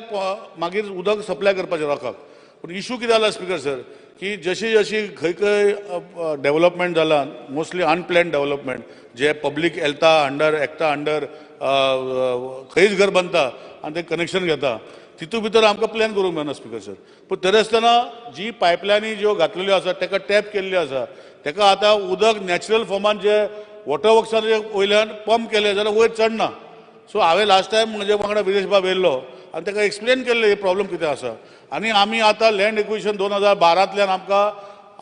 मागीर उदक सप्लाय करपाचें लोकांक. पूण इशू कितें जाला स्पीकर सर की जशी जशी खंय खंय डेवलपमेंट जाला, मोस्टली अनप्लॅन डेवलपमेंट, जे पब्लीक येता अंडर एक्टा अंडर खंयच घर बांदता आनी ते कनेक्शन घेता, तितू भितर आमकां प्लॅन करूंक मेळना स्पीकर सर. पूण तरी आसतना जी पायपलायनी ज्यो घातलेल्यो आसा ताका टॅप केल्ल्यो आसा, ताका आतां उदक नॅचरल फॉर्मान जे वॉटर वर्क्साचे वयल्यान पंप केलें जाल्यार वयर चडना. सो हांवें लास्ट टायम म्हजे वांगडा विरेश बाब येयल्लो आनी ताका एक्सप्लेन केल्लें हे प्रॉब्लम कितें आसा. आनी आमी आतां लँड एक्विजिशन 2012तल्यान आमकां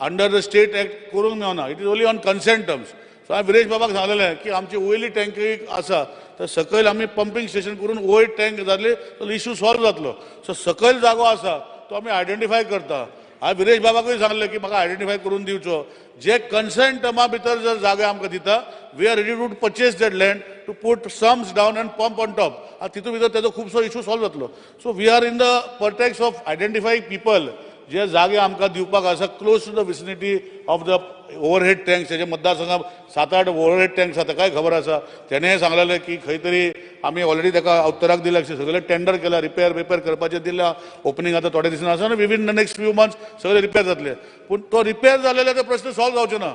अंडर the state act करूंक मेळना, it is only on consent terms. So हांवें विरेश बाबाक सांगलेलें की आमची वयली टँकी आसा तर सकयल आमी पंपींग स्टेशन करून वयर टँक जातली जाल्यार इशू सॉल्व जातलो. सो सकयल जागो आसा तो आमी आयडेंटिफाय करता. हांवें विरेश बाबाकूय सांगलें की म्हाका आयडेंटिफाय करून दिवचो, जे कन्सेंट टर्मा भितर जर जागे आमकां दिता, we are ready to purchase that land to put sumps down and pump on top. आनी तितून भितर तेजो खुबसो इशू सॉल्व जातलो. So we are in the pretext of identifying people जे जागे आमकां दिवपाक आसा close to the vicinity of the overhead tanks. तेजे मतदारसंघात 7-8 ओवरहेड टँक्स आसा, ताकाय खबर आसा. तेणें सांगलेलें की खंय तरी आमी ऑलरेडी ताका उत्तराक दिला, सगळें टेंडर केलां, रिपेर बिपेर करपाचें दिलां, ओपनींग आतां थोडे दिसान आसा आनी within the next few months सगळें रिपेर जातलें. पूण तो रिपेर जालेल्यार तो प्रश्न सॉल्व जावचो ना,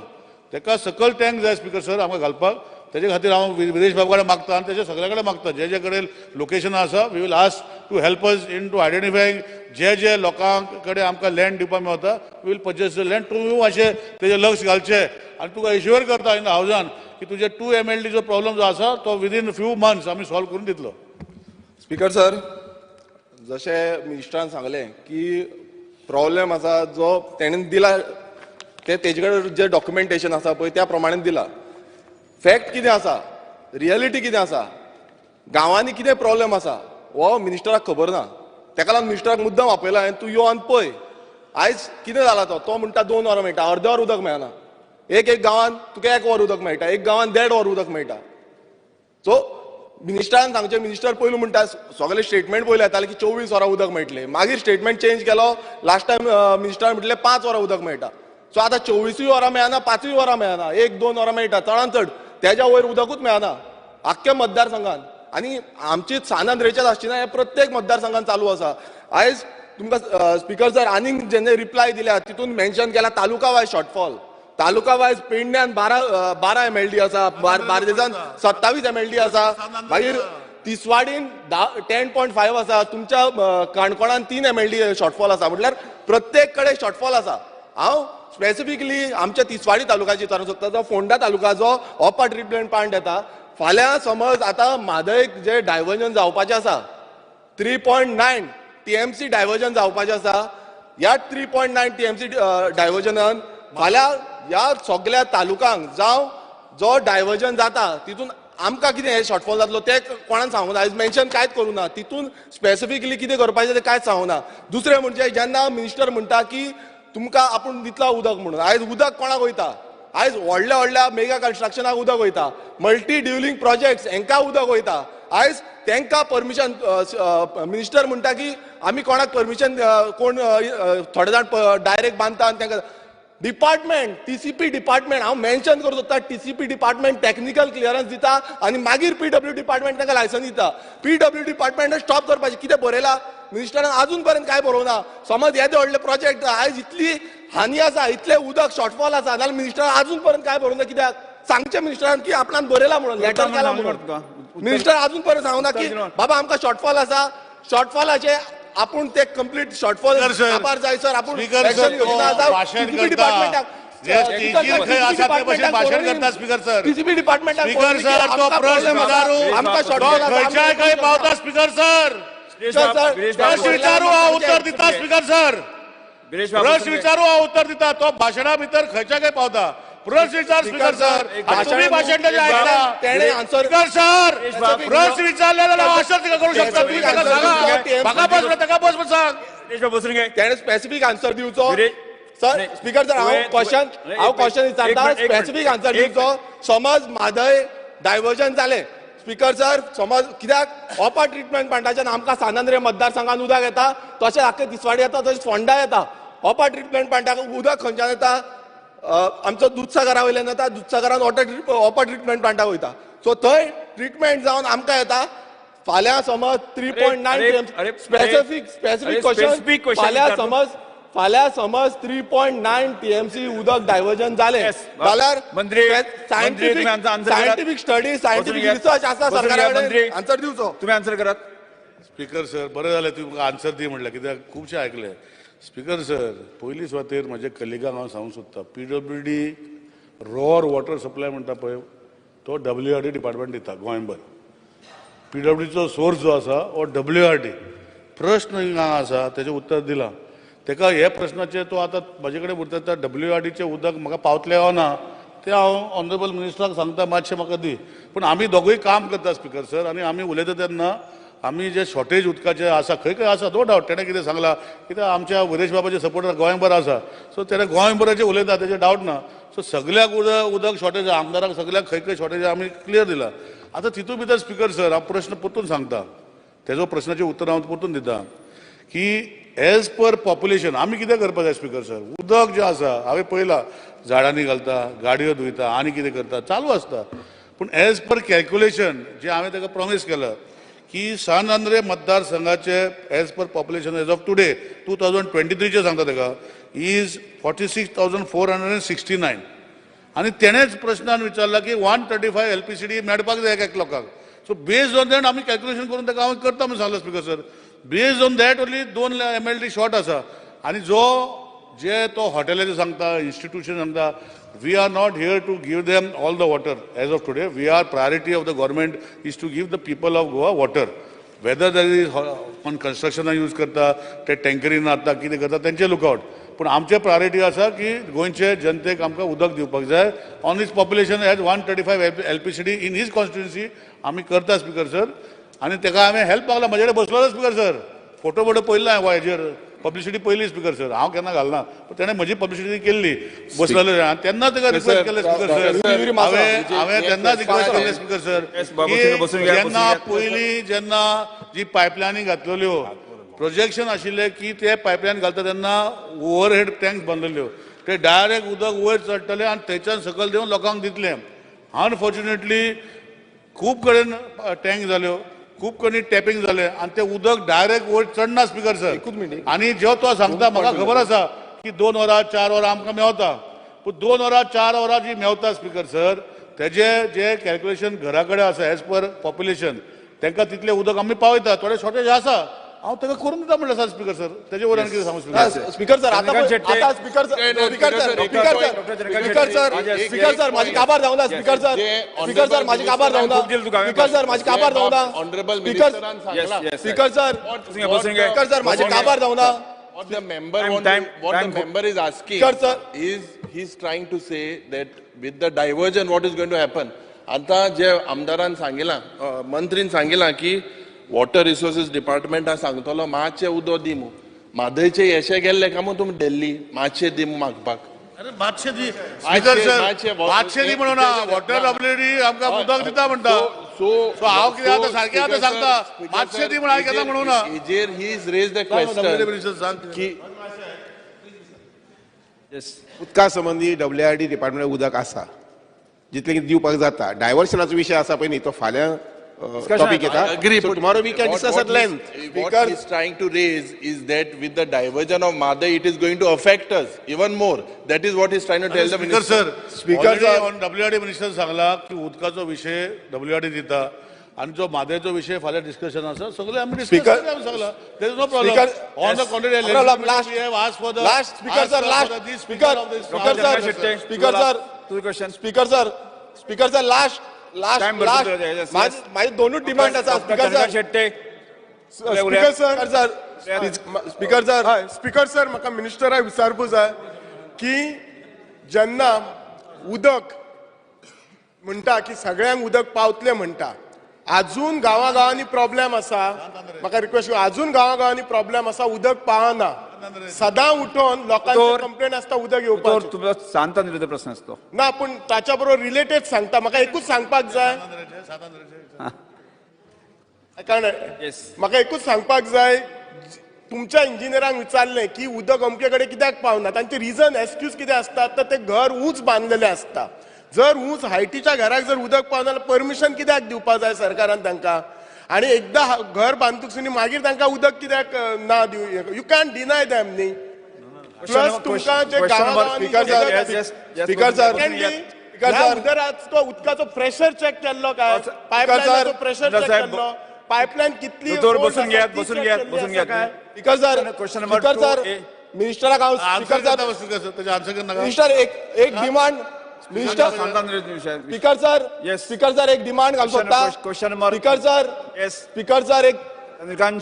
ताका सकयल टँक जाय स्पीकर सर आमकां घालपाक. तेजे खातीर हांव विरेश बाबा कडेन मागता आनी तेजे सगळे कडेन मागता, जे जे कडेन लोकेशन आसा we will ask to help us in to identifying जे जे लोकां कडेन आमकां लँड दिवपाक मेळटा, we will purchase the land. तूं अशें तेजें लक्ष घालचें आनी तुका एश्युअर करता इन हावजान की तुजे 2 MLDचो प्रॉब्लम जो आसा तो विदीन फ्यू मंथ्स आमी सॉल्व करून दितलो. स्पीकर सर, जशें मिनिस्टरान सांगलें की प्रॉब्लेम आसा जो तेणें दिला ते तेजे कडेन जे डॉक्युमेंटेशन आसा पळय त्या प्रमाणे दिला. फॅक्ट कितें आसा, रियलिटी कितें आसा, गांवांनी कितें प्रॉब्लेम आसा हो मिनिस्टराक खबर ना. तेका लागून मिनिस्टराक मुद्दम आपयला हांवें, तूं यो आनी पळय आयज कितें जाला. तो तो म्हणटा 2 वरां मेळटा, अर्दे वर उदक मेळना. एक एक गांवांत तुका 1 वर उदक मेळटा, एक गांवांत 1.5 वर उदक मेळटा. सो मिनिस्टरान सांगचें, मिनिस्टर पयलू म्हणटा सगळे स्टेटमेंट पयलें येतालें की 24 वरां उदक मेळटलें, मागीर स्टेटमेंट चेंज केलो, लास्ट टायम मिनिस्टरान म्हटलें 5 वरां उदक मेळटा. सो आतां 24 वरां मेळना, 5 वरां मेळना, 1-2 वरां मेळटा चडान चड, तेज्या वयर उदकूच मेळना आख्ख्या मतदारसंघान. आनी आमची सान आंद्रेच्याच आसची ना, हें प्रत्येक मतदारसंघान चालू आसा. आयज तुमकां स्पीकर सर आनीक जेन्ना रिप्लाय दिल्या तितून मेन्शन केला taluka wise shortfall. Taluka wise पेडण्यान 12 MLD आसा, बार्देजान 27 MLD आसा, मागीर तिसवाडीन 10.5 आसा, तुमच्या काणकोणान 3 MLD shortfall आसा. म्हटल्यार प्रत्येक कडेन शॉर्टफॉल आसा. हांव स्पेसिफिकली आमच्या तिसवाडी तालुक्याची विचारूंक सोदता, जो फोंडा तालुका जो ओपा ट्रिटमेंट प्लांट येता, फाल्यां समज आतां म्हादयक जे डायवर्जन जावपाचें आसा 3.9 TMC diversion जावपाचें आसा, ह्या 3.9 TMC डायवर्जनान फाल्यां ह्या सगळ्या तालुकांक जावं जो डायवर्जन जाता तितून आमकां कितें हें शॉर्टफॉल जातलो तें कोणान सांगूं ना, आयज मेन्शन कांयच करूं ना, तितून स्पेसिफिकली कितें करपाचें तें कांयच सांगूं ना. दुसरें म्हणजे जेन्ना मिनिस्टर म्हणटा की तुमकां आपूण दितला उदक म्हणून, आयज उदक कोणाक वयता? आयज व्हडल्या व्हडल्या मेगा कन्स्ट्रक्शनाक उदक वयता, मल्टी ड्युलिंग प्रोजेक्ट्स हेंकां उदक वयता. आयज तांकां परमिशन मिनिस्टर म्हणटा की आमी कोणाक परमिशन, कोण थोडे जाण डायरेक्ट बांदता आनी तांकां डिपार्टमेंट TCP department हांव मेन्शन करूंक सोदता, TCP department technical clearance दिता आनी मागीर PW department तांकां लायसन्स दिता. PW department stop करपाचें कितें बरयलां मिनिस्टरान अजून पर्यंत कांय बरोवंक ना. समज येदे व्हडले प्रोजेक्ट आयज इतली हानी आसा, इतलें उदक शॉर्टफॉल आसा, नाल्यार मिनिस्टरान अजून पर्यंत कांय बरोवंक ना. कित्याक सांगचें मिनिस्टरान की आपणान बरयलां म्हणून, लेटर केलां म्हणून. मिनिस्टर अजून पर्यंत सांगूना की बाबा आमकां शॉर्टफॉल आसा, शॉर्टफॉलाचे आपूण ते कंप्लीट शॉर्टफॉल काबार जाय सर, आपूण एक्शन घेवना. टीसीपी डिपार्टमेंटाक टीसीपी डिपार्टमेंटाक आमकां शॉर्टफॉल आसा. स्पीकर सर प्रश्न विचारू हांव उत्तर दिता. स्पीकर सर प्रश्न विचारू हांव उत्तर दिता, तो भाशणा भितर खंयच्या खंय पावता. प्रश्न विचार स्पीकर सर, तुम्ही भाशण तेजें आयकता. स्पीकर सर प्रश्न विचारले जाल्यार हांव आन्सर करूंक शकता, तुमी ताका सांगा, म्हाका बस ताका बस म्हण सांग. तेणें स्पेसिफीक आन्सर दिवचो सर. स्पीकर सर हांव क्वेश्चन विचारता, स्पेसिफीक आन्सर दिवचो. समज म्हादय डायवर्जन जालें स्पीकर सर, समज कित्याक ओपा ट्रिटमेंट प्लांटाच्यान आमकां सान आंद्रे मतदारसंघान उदक येता, तशें आख्खे तिसवाडी येता, तशें फोंडा येता. ओपा ट्रिटमेंट प्लांटाक उदक खंयच्यान येता? आमचो दुधसागरा वयल्यान येता, दुधसागरान ओपा ट्रिटमेंट प्लांटाक वयता. सो थंय ट्रिटमेंट जावन आमकां येता. फाल्यां समज 3.9 स्पेसिफीक स्पेसिफीक क्वेश्चन, फाल्यां समज 3.9 TMC उदक डायवर्जन जालें जाल्यार सायंटिफीक स्टडी, सायंटिफीक रिसर्च आसा सरकारा कडेन, आन्सर दिवचो. तुमी आन्सर करात. स्पीकर सर, बरें जालें तुमी आन्सर दी म्हणलें, कित्याक खुबशें आयकलें. स्पीकर सर, पयली सुवातेर म्हज्या कलिगांक हांव सांगूंक सोदतां, PWD raw water supply म्हणटा पळय तो WRD department दिता गोंयभर. PWDचो सोर्स जो आसा हो WRD. प्रश्न हांगा आसा तेजें उत्तर दिलां तेका. हे प्रश्नाचेर तो आतां म्हजे कडेन उरता, WRDचें उदक म्हाका पावतलें काय ना तें हांव ऑनरेबल मिनिस्टराक सांगता, मातशें म्हाका दी. पूण आमी दोगूय काम करता स्पीकर सर, आनी आमी उलयता तेन्ना आमी जे शॉर्टेज उदकाचें आसा खंय खंय आसा, नो डावट. तेणें कितें सांगलां, कित्याक आमच्या वरेश बाबाचे सपोर्टर गोंयभर आसा, सो तेणें गोंयभराचें उलयता, तेजें डावट ना. सो सगल्याक उदक शॉर्टेज, आमदाराक सगल्याक खंय खंय शॉर्टेज आमी क्लियर दिला. आतां तितूंत भितर स्पीकर सर हांव प्रश्न परतून सांगता, तेजो प्रश्नाचें उत्तर हांव परतून दिता की एज पर पॉप्युलेशन आमी कितें करपाक जाय स्पीकर सर. उदक जें आसा हांवें पळयलां, झाडांनी घालता, गाडयो धुयता, आनी कितें करता, चालू आसता. पूण एज पर कॅल्क्युलेशन जें हांवें ताका प्रॉमीस केलां की सान आंद्रे मतदारसंघाचे as per population as of today 2023 सांगता ताका is 46,469. आनी तेणेच प्रश्नान विचारला की 135 LPCD मेळपाक जाय एक लोकांक. सो बेज्ड ऑन that आमी कॅल्क्युलेशन करून ताका हांव करता म्हणून सांगलां speaker sir. Based on that only 2 MLD short आसा. आनी जो जे तो हॉटेलाचे सांगता, इन्स्टिट्यूशन सांगता, we are not here to give them all the water as of today. We are priority of the government is to give the people of Goa water. Whether there is on कन्स्ट्रक्शनाक use करता, ते टँकरीन आता कितें करता तेंचे lookout. पूण आमचें priority आसा की गोंयचे जनतेक आमकां उदक दिवपाक जाय. On his population has 135 LPCD in his constituency आमी करता स्पीकर सर. आनी ताका हांवें हेल्प मागला, म्हजे कडेन बसलो स्पीकर सर, फोटो बोटो पळयला हांवें हेजेर, पब्लिसिटी पयली स्पीकर सर, हांव केन्ना घालना, पूण तेणें म्हजी पब्लिसिटी केल्ली बसलेलो आनी तेन्ना ताका रिक्वेस्ट केल्लें स्पीकर सर. हांवें तेन्नाच रिक्वेस्ट केल्लें स्पीकर सर की जेन्ना पयलीं जेन्ना जी पायपलायनी घातलेल्यो, प्रोजेक्शन आशिल्लें की ते पायपलायन घालता तेन्ना ओवरहेड टँक्स बांदलेल्यो, ते डायरेक्ट उदक वयर चडटलें आनी थंयच्यान सकयल देवन लोकांक दितलें. अनफॉर्च्युनेटली खूब कडेन टँक जाल्यो, खूब कडेन टॅपिंग जालें आनी तें उदक डायरेक्ट वयर चडना स्पीकर सर. आनी जो तो सांगता म्हाका खबर आसा की 2 वरां 4 वरां आमकां मेवता, पूण 2 वरां 4 वरां जी मेवता स्पीकर सर, तेजे जे कॅल्क्युलेशन घरा कडेन आसा एज पर पॉप्युलेशन तांकां तितलें उदक आमी पावयता. थोडे शॉर्टेज आसा, हांव ताका करून दिता म्हणलें सर स्पीकर सर. तेजे वयर आनी कितें सांगू स्पीकर सर? आतां speaker sir, speaker sir, speaker sir, speaker sir म्हाजी काबार जावना स्पीकर सर, स्पीकर सर म्हाजी काबार जावना स्पीकर सर, म्हाजी काबार जावना speaker, speaker sir, speaker sir म्हाजी काबार जावना. What the member what the member is asking is he's trying to say that with the diversion what is going to happen. आतां जे आमदारान सांगिलां, मंत्रीन सांगिलां की वॉटर रिसोर्सीस डिपार्टमेंटा सांगतलो मातशें उदक दी मू, म्हादयचे येशे गेल्ले काय मू तुमी दिल्ली मातशें दी मू मागपाक. अरे मातशें दी स्पीकर सर, मातशें दी म्हणून ना, वॉटर ऑलरेडी आमकां उदक दिता म्हणटा. सो हांव कितें आतां सारकें आतां सांगता मातशें दी म्हणून हांवें केन्ना म्हणूं ना. हेजेर he is raise the question की उदका संबंदी WRD department उदक आसा जितलें कितें दिवपाक जाता. डायवर्सनाचो विशय आसा पळय न्ही, तो फाल्यां topic I agree. So tomorrow we can discuss at length. What he's trying to raise is that with the diversion of Mhadei, it is going to affect us even more. That is what he's trying to tell the minister. Sir, speaker sir, on WRD minister सांगला की उदकाचो विषय WRD दिता आणि जो म्हादयचो विषय फाल्यां discussion आसा, सगळे आमी डिस्कस करूया सांगला. There is no problem. On the contrary, we have asked for the last speaker sir, last speaker, speaker sir, speaker sir, speaker sir, speaker sir, last last last माझे दोनूय डिमांड आसा speaker sir. Speaker sir, speaker sir, speaker sir, म्हाका मिनिस्टराक विचारपा जाय की जेन्ना उदक म्हणटा की सगळ्यांक उदक पावतलें म्हणटा, आजून गांवागांवांनी प्रॉब्लेम आसा. म्हाका रिक्वेस्ट, आजून गांवागांवांनी प्रॉब्लेम आसा, उदक पावना. सदां उठोन लोकांची कंप्लेन आसता उदक येवपाक. तुमचो शांत प्रश्न आसतो ना, पूण ताच्या बरोबर रिलेटेड सांगता. म्हाका एकूच सांगपाक जाय, कारण म्हाका एकूच सांगपाक जाय, तुमच्या इंजिनियरांक विचारलें की उदक अमके कडेन कित्याक पावना, तांचे रिजन एक्सक्यूज कितें आसता, तर ते घर ऊंच बांदलेलें आसता. जर ऊंच हायटीच्या घराक जर उदक पावना जाल्यार परमिशन कित्याक दिवपाक जाय सरकारान तांकां? आनी एकदां घर बांदतकच मागीर तांकां उदक कित्याक ना दिवं? You can deny them न्ही. प्लस तुमकां जे गांवांनी स्पीकर सर, उदराचो उदकाचो प्रेशर चेक केल्लो काय? पायपलायनाचो प्रेशर चेक केल्लो? पायपलायन कितली? बसून घेयात, बसून घेयात, बसून घेयात. स्पीकर सर, स्पीकर सर, मिनिस्टराक हांव स्पीकर सर, मिनिस्टर एक एक demand, minister speaker sir, speaker sir एक डिमांड घालूंक सोदता. स्पीकर सर, स्पीकर सर एक चंद्रकांत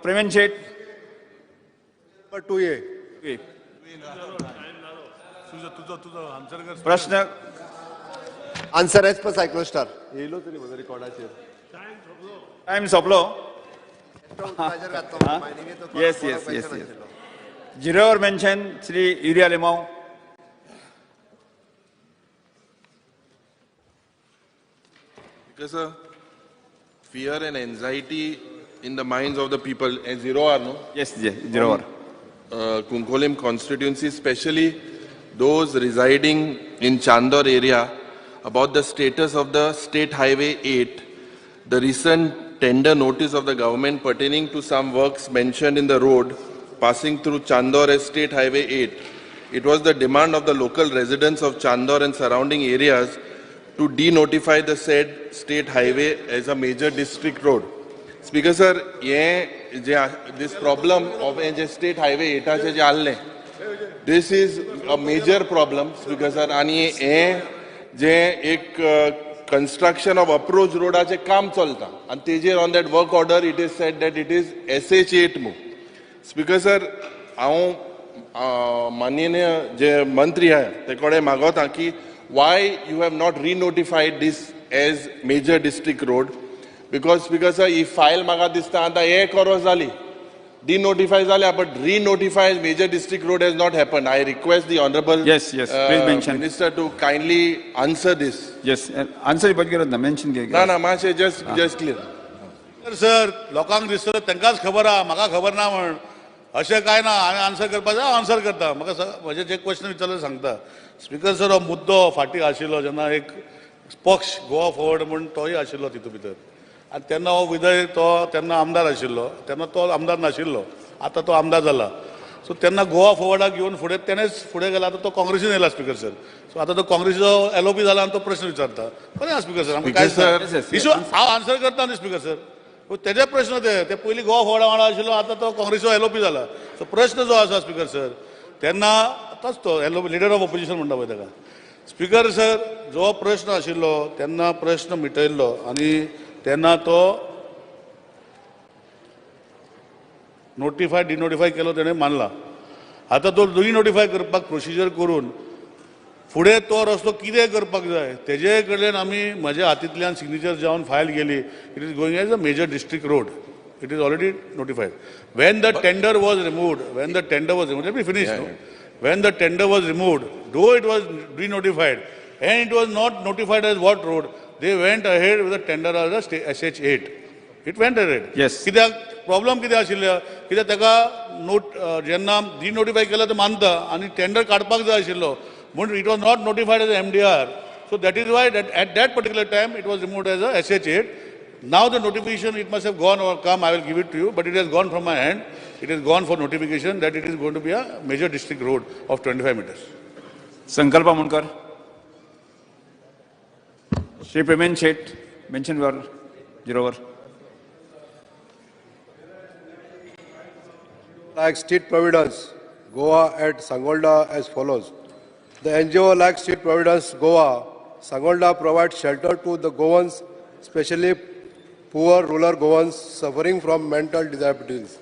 प्रेमेन शेट 2A प्रश्न आन्सर एज पर सायक्लोस्टार येयलो तरी म्हजो रिकॉर्डाचेर. टायम सोंपलो. Yes yes yes yes. Zero hour mention Shri Yuri Alemao. Because fear and anxiety in the minds of the people, and 0 hour, no? Yes, yes, 0 hour. Cuncolim constituency, especially those residing in Chandor area, about the status of the State Highway 8, the recent tender notice of the government pertaining to some works mentioned in the road passing through Chandor as State Highway 8. It was the demand of the local residents of Chandor and surrounding areas to denotify the said state highway as a major district road. Speaker sir, this problem of state highway 8 this is a major problem, Speaker sir. आणि हे जे एक construction of approach रोडाचे काम चलता आणि तेजेर on that work order it is said that it is SH8 move. Speaker sir, हांव माननीय जे मंत्री आहा ते कडेन मागोता की why you have not re-notified this as major district road? Because sir, he file म्हाका दिसता आतां एक वर्स जाली denotify जाल्या, but re-notify as major district road has not happened. I request the honorable yes, yes, please mention. Minister to kindly answer this. Yes, answer दिवपाची गरज ना, mention केली. ना ना, मातशें just clear. Sir, लोकांक दिसता तांकांच खबर आहा, म्हाका खबर ना म्हण अशें कांय ना. हांवें आन्सर करपाक जाय, हांव आन्सर करता. म्हाका म्हजें जे क्वेश्चन विचारलें सांगता. स्पीकर सर, हो मुद्दो फाटीं आशिल्लो जेन्ना एक पक्ष गोवा फॉरवर्ड म्हूण तोय आशिल्लो तितूंत भितर, आनी तेन्ना हो विदय तो तेन्ना आमदार आशिल्लो, तेन्ना तो आमदार नाशिल्लो, आतां तो आमदार जाला. सो तेन्ना गोवा फॉरवर्डाक घेवन फुडें तेणेच फुडें गेला, आतां तो काँग्रेसीन येयला स्पीकर सर. सो आतां तो काँग्रेसीचो एलओपी जाला आनी तो प्रश्न विचारता. बरें आसा स्पीकर सर, आमकां कांय इशू हांव आन्सर करता न्ही स्पीकर सर. तेजे प्रश्न ते पयलीं गोवा फॉरवर्डा वांगडा आशिल्लो, आतां तो काँग्रेसीचो एलओपी जाला. सो प्रश्न जो आसा स्पीकर सर, तेन्ना आतांच तो एलओपी लिडर ऑफ ऑपोजिशन म्हणटा पळय ताका. स्पीकर सर, जो प्रश्न आशिल्लो तेन्ना प्रश्न मिटयल्लो आनी तेन्ना तो नोटिफाय डिनोटिफाय केलो तेणें मानला. आतां तो रिनोटिफाय करपाक प्रोसिजर करून फुडें तो रस्तो कितें करपाक जाय तेजे कडेन आमी म्हज्या हातींतल्यान सिग्नेचर जावन फायल गेली. It is going as a major district road. It is already notified. When the tender was removed, when the tender was removed, let me finish. No? When the tender was removed, though it was re-notified, and it was not notified as what road, they went ahead with the tender as a SH8. It went ahead. Yes. कित्याक problem कितें आशिल्लें, कित्याक ताका note जेन्ना रिनोटिफाय केला तो मानता आनी टेंडर काडपाक जाय आशिल्लो म्हूण it was not notified as MDR. So that is why that at that particular time it was removed as a SH8. Now the notification, it must have gone or come, I will give it to you, but it has gone from my hand. It has gone for notification that it is going to be a major district road of 25 meters. Sankalp Amonkar. Shri Premen Shet, mention your 0 hour. Like State Providence, Goa at Sangolda as follows. The NGO like State Providence Goa, Sangolda provides shelter to the Goans, especially poor rural Goans suffering from mental disabilities,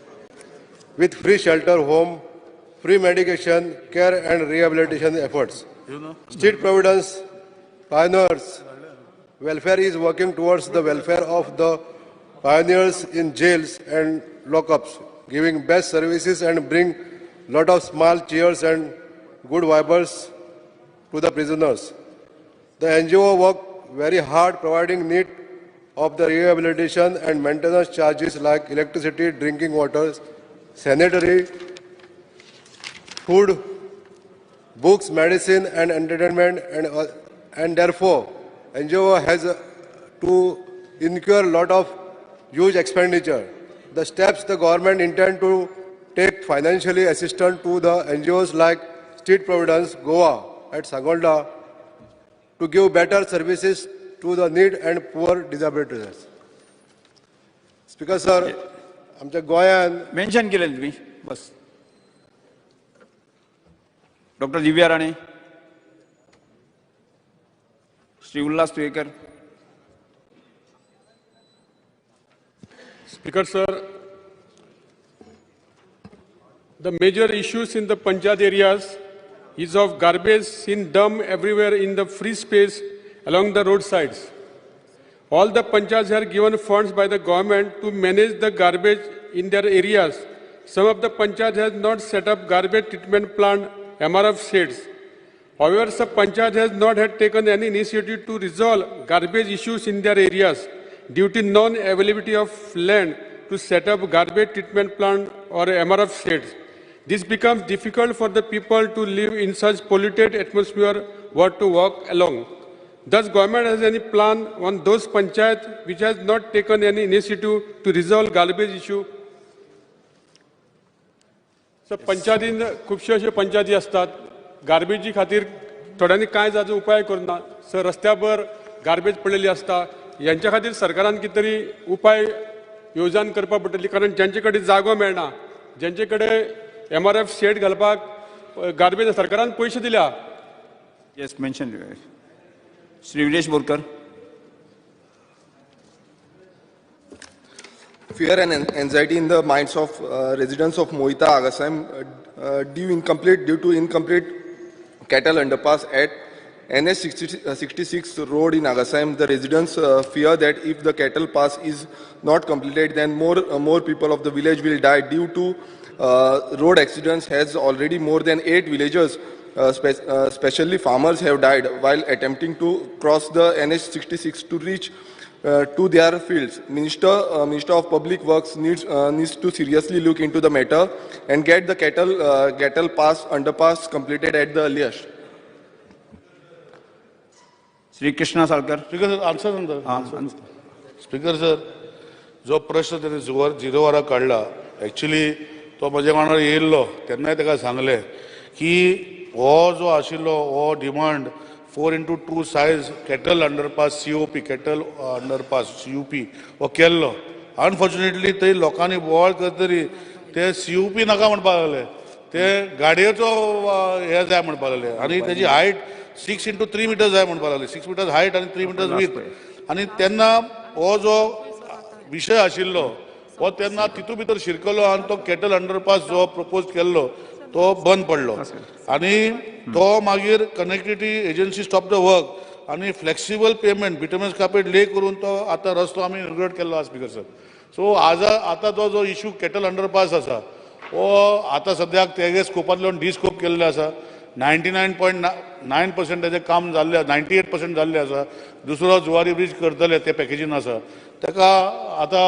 with free shelter home, free medication, care and rehabilitation efforts. You know? State Providence Pioneers Welfare is working towards the welfare of the pioneers in jails and lockups, giving best services and bring lot of small cheers and good vibes to the prisoners. The NGO work very hard providing need of the rehabilitation and maintenance charges like electricity, drinking water, sanitary, food, books, medicine and entertainment, and therefore NGO has to incur a lot of huge expenditure. The steps the government intend to take financially assistance to the NGOs like Street Providence, Goa at Sangolda to give better services to the need and poor disabilities. Speaker sir, आमच्या गोंयान mention केलें तुम्ही बस. Doctor Divya Rane, Shri Ulhas Tuyenkar. Speaker sir, the major issues in the Panchayat areas is of garbage seen dumped everywhere in the free space along the roadsides. All the panchayats are given funds by the government to manage the garbage in their areas. Some of the panchayats has not set up garbage treatment plant MRF sheds. However, some panchayat has not had taken any initiative to resolve garbage issues in their areas due to non-availability of land to set up garbage treatment plant or MRF sheds. This becomes difficult for the people to live in such polluted atmosphere or to walk along. Thus, government has any plan on those panchayat which has not taken any initiative to resolve garbage issue? So, पंचायतीन खुबश्यो अश्यो पंचायती आसतात गार्बेजी खातीर थोड्यांनी कांय जाचो उपाय करुना. सर रस्त्यावर गार्बेज पडलेली आसता, यांच्या खातीर सरकारान कितें तरी उपाय येवजण करपाक पडटली. कारण ज्यांचे कडेन जागो मेळना, ज्यांचे कडेन MRF shade घालपाक गार्बेज सरकारान पयशे दिल्या. Yes, mention Shri Viresh Borkar. Fear and anxiety in the minds of residents of Moita Agassaim due to incomplete cattle underpass at NH 66 road in Agassaim. The residents fear that if the cattle pass is not completed, then more people of the village will die due to road accidents. Has already more than 8 villagers, especially farmers, have died while attempting to cross the NH 66 to reach to their fields. Minister of Public Works needs to seriously look into the matter and get the cattle pass underpass completed at the earliest. Shri Krishna Salkar. Speaker sir, answer सांगता. Speaker sir, जो प्रश्न तेणे zero वराक काडला, actually तो म्हज्या वांगडा येयल्लो तेन्नाय ताका सांगलें की हो जो आशिल्लो हो demand 4x2 size cattle underpass COP, cattle underpass CUP हो केल्लो. अनफॉर्च्युनेटली थंय लोकांनी बोवाळ करतरी ते CUP नाका म्हणपाक लागले, ते गाडयेचो हे जाय म्हणपाक लागले आनी तेजी हायट 6 x 3 meters जाय म्हणपाक लागले, 6 meters height आनी 3 meters width. आनी तेन्ना हो जो विशय आशिल्लो हो तेन्ना तितू भितर शिरकलो आनी तो कॅटल अंडरपास जो प्रपोज केल्लो तो बंद पडलो आनी तो मागीर connectivity agency stop the work आनी flexible payment bituminous carpet lay करून तो आतां रस्तो आमी इनॉग्रेट केल्लो आसा. स्पीकर सर, सो आज आतां तो जो इशू कॅटल अंडरपास आसा हो आतां सद्याक तेगे स्कोपांतल्यान डिस्कोप केल्ले आसा. 99.9% तेजें काम जाल्लें, 98% जाल्लें आसा. दुसरो जुवारी ब्रीज करतले ते पॅकेजीन आसा. ताका आतां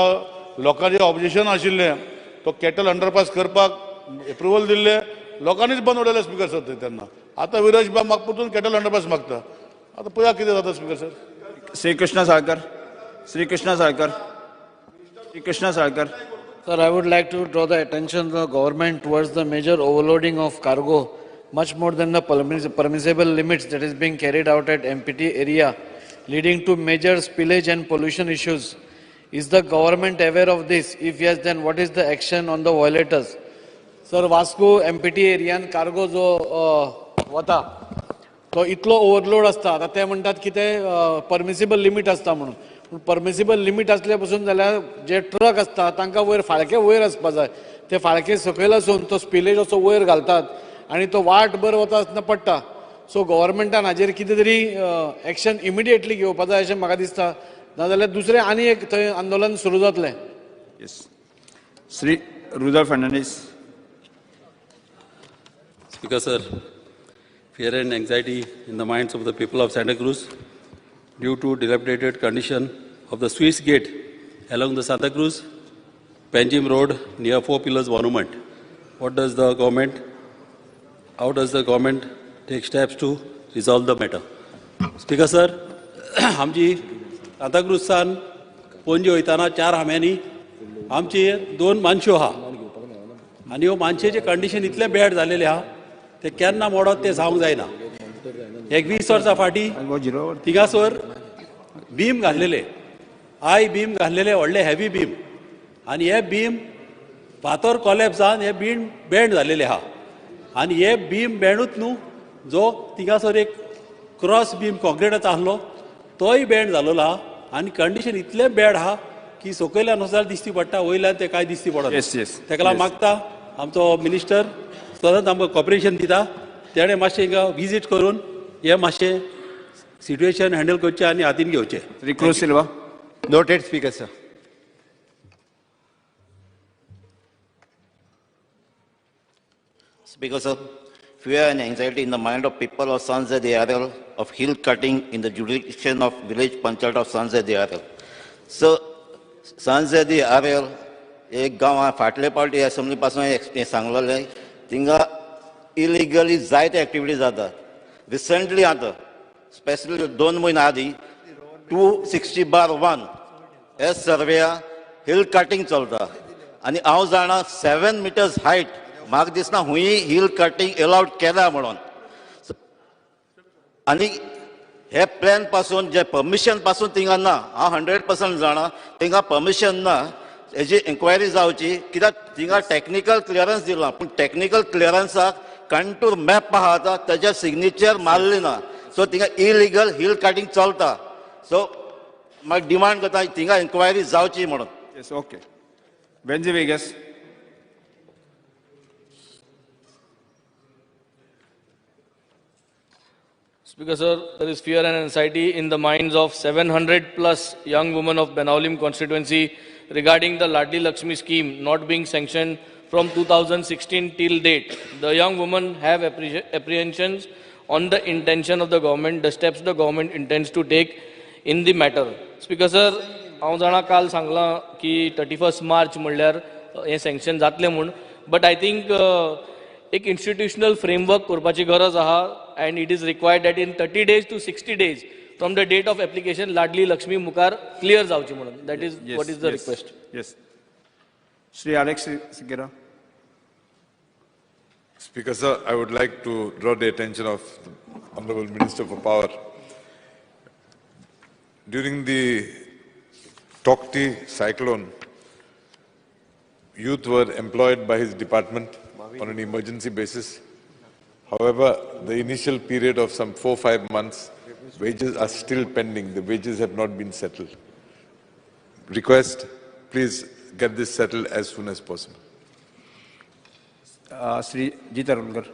लोकांचें ऑब्जेक्शन आशिल्लें तो कॅटल अंडरपास करपाक एप्रुवल दिल्लें, लोकांनीच बंद उडयलें स्पीकर सर ते तेन्ना. आतां विरेश बाब म्हाका परतून कॅटल अंडरपास मागता. आतां पळया कितें जाता speaker sir. Shri Krishna Salkar. Shri Krishna Salkar. Shri Krishna Salkar. Sir, I would like to draw the attention of the government towards the major overloading of cargo, much more than the permissible limits that is being carried out at MPT area, leading to major spillage and pollution issues. Is the government aware of this? If yes, then what is the action on the violators? Sir, Vasco MPT area cargo जो वता तो इतलो overload आसता. आतां ते म्हणटात की ते परमिसिबल लिमीट आसता म्हणून, पूण परमिसिबल लिमीट आसले पसून जाल्यार जे ट्रक आसता तांकां वयर फाळके वयर आसपा जाय, ते फाळके सकयल आसून तो स्पिलेज असो वयर घालतात आनी तो वाटभर वता आसतना पडटा. सो गव्हर्मेंटान हाजेर कितें तरी एक्शन इमिडिएटली घेवपा जाय अशें म्हाका दिसता, नाजाल्यार दुसरें आनी एक थंय आंदोलन सुरू जातलें. Yes, Shri Rudolf Fernandes. Speaker sir, fear and anxiety in the minds of the people of Santa Cruz due to dilapidated condition of the Swiss gate along the Santa Cruz Panjim Road near Four Pillars Monument. What does the government, how does the government take steps to resolve the matter? Speaker sir, आमची सांताक्रूजसान पणजे वयताना 4 खांब्यांनी आमची 2 मानश्यो आहा आनी ह्यो मानशेचें condition इतलें bad जालेलें आहा ते केन्ना मोडत तें सांगूंक जायना. एक 20 वर्सां फाटीं थिंगासर बीम घातलेले, I beam घातलेले, व्हडले हेवी बीम, आनी हे बीम फातर कोलॅप्स जावन हे बीम बँड जालेले आहा. आनी हे बीम बँडूच न्हू, जो थिंगासर एक क्रॉस बीम कॉन्क्रिटाचो आसलो तोय बँड जालोलो आहा. आनी कंडिशन इतलें बॅड आहा की सकयल्यान वचल्यार दिश्टी पडटा, वयल्यान तें कांय दिश्टी पडना. तेका लागून मागता आमचो मिनिस्टर सदांच आमकां कॉपरेशन दिता, तेणें मातशें हिंगा विजीट करून हें मातशें सिट्युएशन हँडल करचें आनी हातीन घेवचें. Shri Cruz Silva. Noted speaker sir. Speaker sir, fear and anxiety in the mind of people of Sanze de Arel of hill cutting in the jurisdiction of village panchayat of Sanze de Arel. So, Sanze de Arel एक गांव फाटले पावटी assembly पासून हें सांगलेलें, थिंगा illegally जायते activity जातात. रिसंटली आतां स्पेशली 2 म्हयने आदीं 260/1 हे सर्वेया हिल कटिंग चलता आनी हांव जाणा 7 मिटर्स हायट म्हाका दिसना हुंय हिल कटिंग एलावड केल्या म्हणून. आनी हे प्लॅन पासून जे परमिशन पासून थिंगा ना, हांव 100% जाणा थिंगा परमिशन ना, हेजी एन्क्वायरी जावची कित्याक थिंगा टॅक्निकल क्लियरन्स दिलां पूण टॅक्निकल क्लियरन्साक कंटूर मॅप आहा आतां तेजेर सिग्नेचर मारली ना, सो थिंगा इलिगल हिल कटिंग चलता. सो म्हाका डिमांड करता थिंगा एन्क्वायरी जावची म्हणून. Yes, okay. Venzy Viegas. Speaker sir, there is fear and anxiety in the minds of 700 plus young women of Benaulim constituency regarding the Ladli Lakshmi scheme not being sanctioned from 2016 till date. The young women have apprehensions on the intention of the government, the steps the government intends to take in the matter. Speaker sir, हांव जाणा काल सांगलां की 31 मार्च म्हणल्यार हें sanction जातलें म्हूण, but I think एक इन्स्टिट्युशनल फ्रेमवर्क करपाची गरज आहा and it is required that in 30 days to 60 days from the date of application Ladli Lakshmi मुखार क्लियर जावची म्हणून. That is what is the request. Yes. Shri Alex Sequeira. Speaker sir, I would like to draw the attention of the Honorable Minister for Power. During the Tauktae cyclone, youth were employed by his department on an emergency basis. However, the initial period of some 4-5 months, wages are still pending. The wages have not been settled. Request, please get this settled as soon as possible. Shri Jeet Arolkar.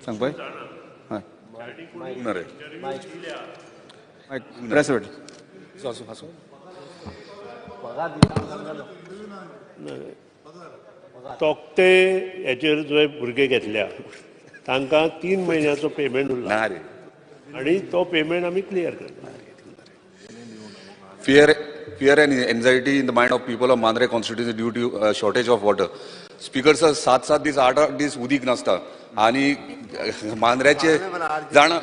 सांग पळय. Press wait. Tauktae हेचेर जे भुरगे घेतल्या तांकां 3 म्हयन्याचो payment उरला आनी तो पेमेंट आमी क्लियर करता. Fear and anxiety in the mind of people of Mandrem constituency due to shortage of water. Speaker sir, 7-7 दीस 8-8 दीस उदीक नासता आनी मांद्र्याचे जाण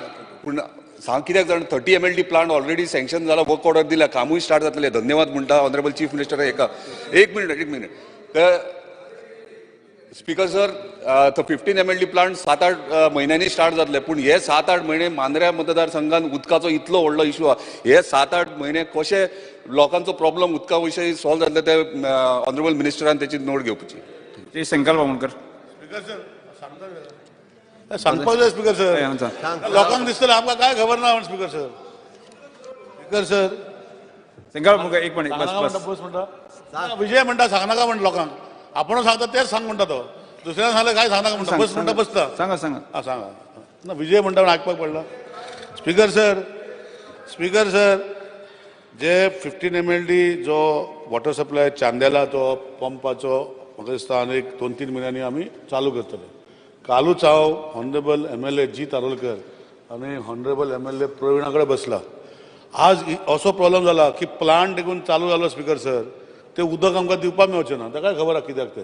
पूण सांग कित्याक जाण 30 MLD plant already sanction जाला, वर्क ऑर्डर दिल्या, कामूय स्टार्ट जातलें. धन्यवाद म्हणटा ऑनरेबल चीफ मिनिस्टर. एका एक मिनिट तर स्पीकर सर, तो 15 MLD plant 7-8 म्हयन्यांनी स्टार्ट जातले, पूण हे 7-8 म्हयने मांद्र्या मतदारसंघान उदकाचो इतलो व्हडलो इशू आहा. हे 7-8 म्हयने कशे लोकांचो प्रॉब्लम उदका विशयी सॉल्व जातले ते ऑनरेबल मिनिस्टरान तेची नोट घेवपाची. श्री शंकर बामणकर. सांगपाक जाय स्पीकर सर, लोकांक दिसतलें आमकां काय खबर ना म्हण. Speaker sir, speaker sir Shankar Bamankar एक मिनिट बस म्हणटा विजय म्हणटा सांगनाका म्हण लोकांक, आपण सांगता तेच सांग म्हणटा तो, दुसऱ्यान सांगलें काय सांगनाका म्हणटा, बस म्हणटा बसता. सांगा सांगा आं सांगा ना विजय म्हणटा म्हण आयकपाक पडला. स्पीकर सर, स्पीकर सर, जे 15 MLD जो वॉटर सप्लाय चांदेला तो पंपाचो म्हाका दिसता आनी एक 2-3 म्हयन्यांनी आमी चालू करतले. कालूच हांव ऑनरेबल MLA Jeet Arolkar आनी ऑनरेबल MLA प्रवीणा कडेन बसला. आज असो प्रॉब्लम जाला की प्लांट देखून चालू जालो स्पीकर सर, ते उदक आमकां दिवपाक मेळचें ना, ताकाय खबर आसा कित्याक तें.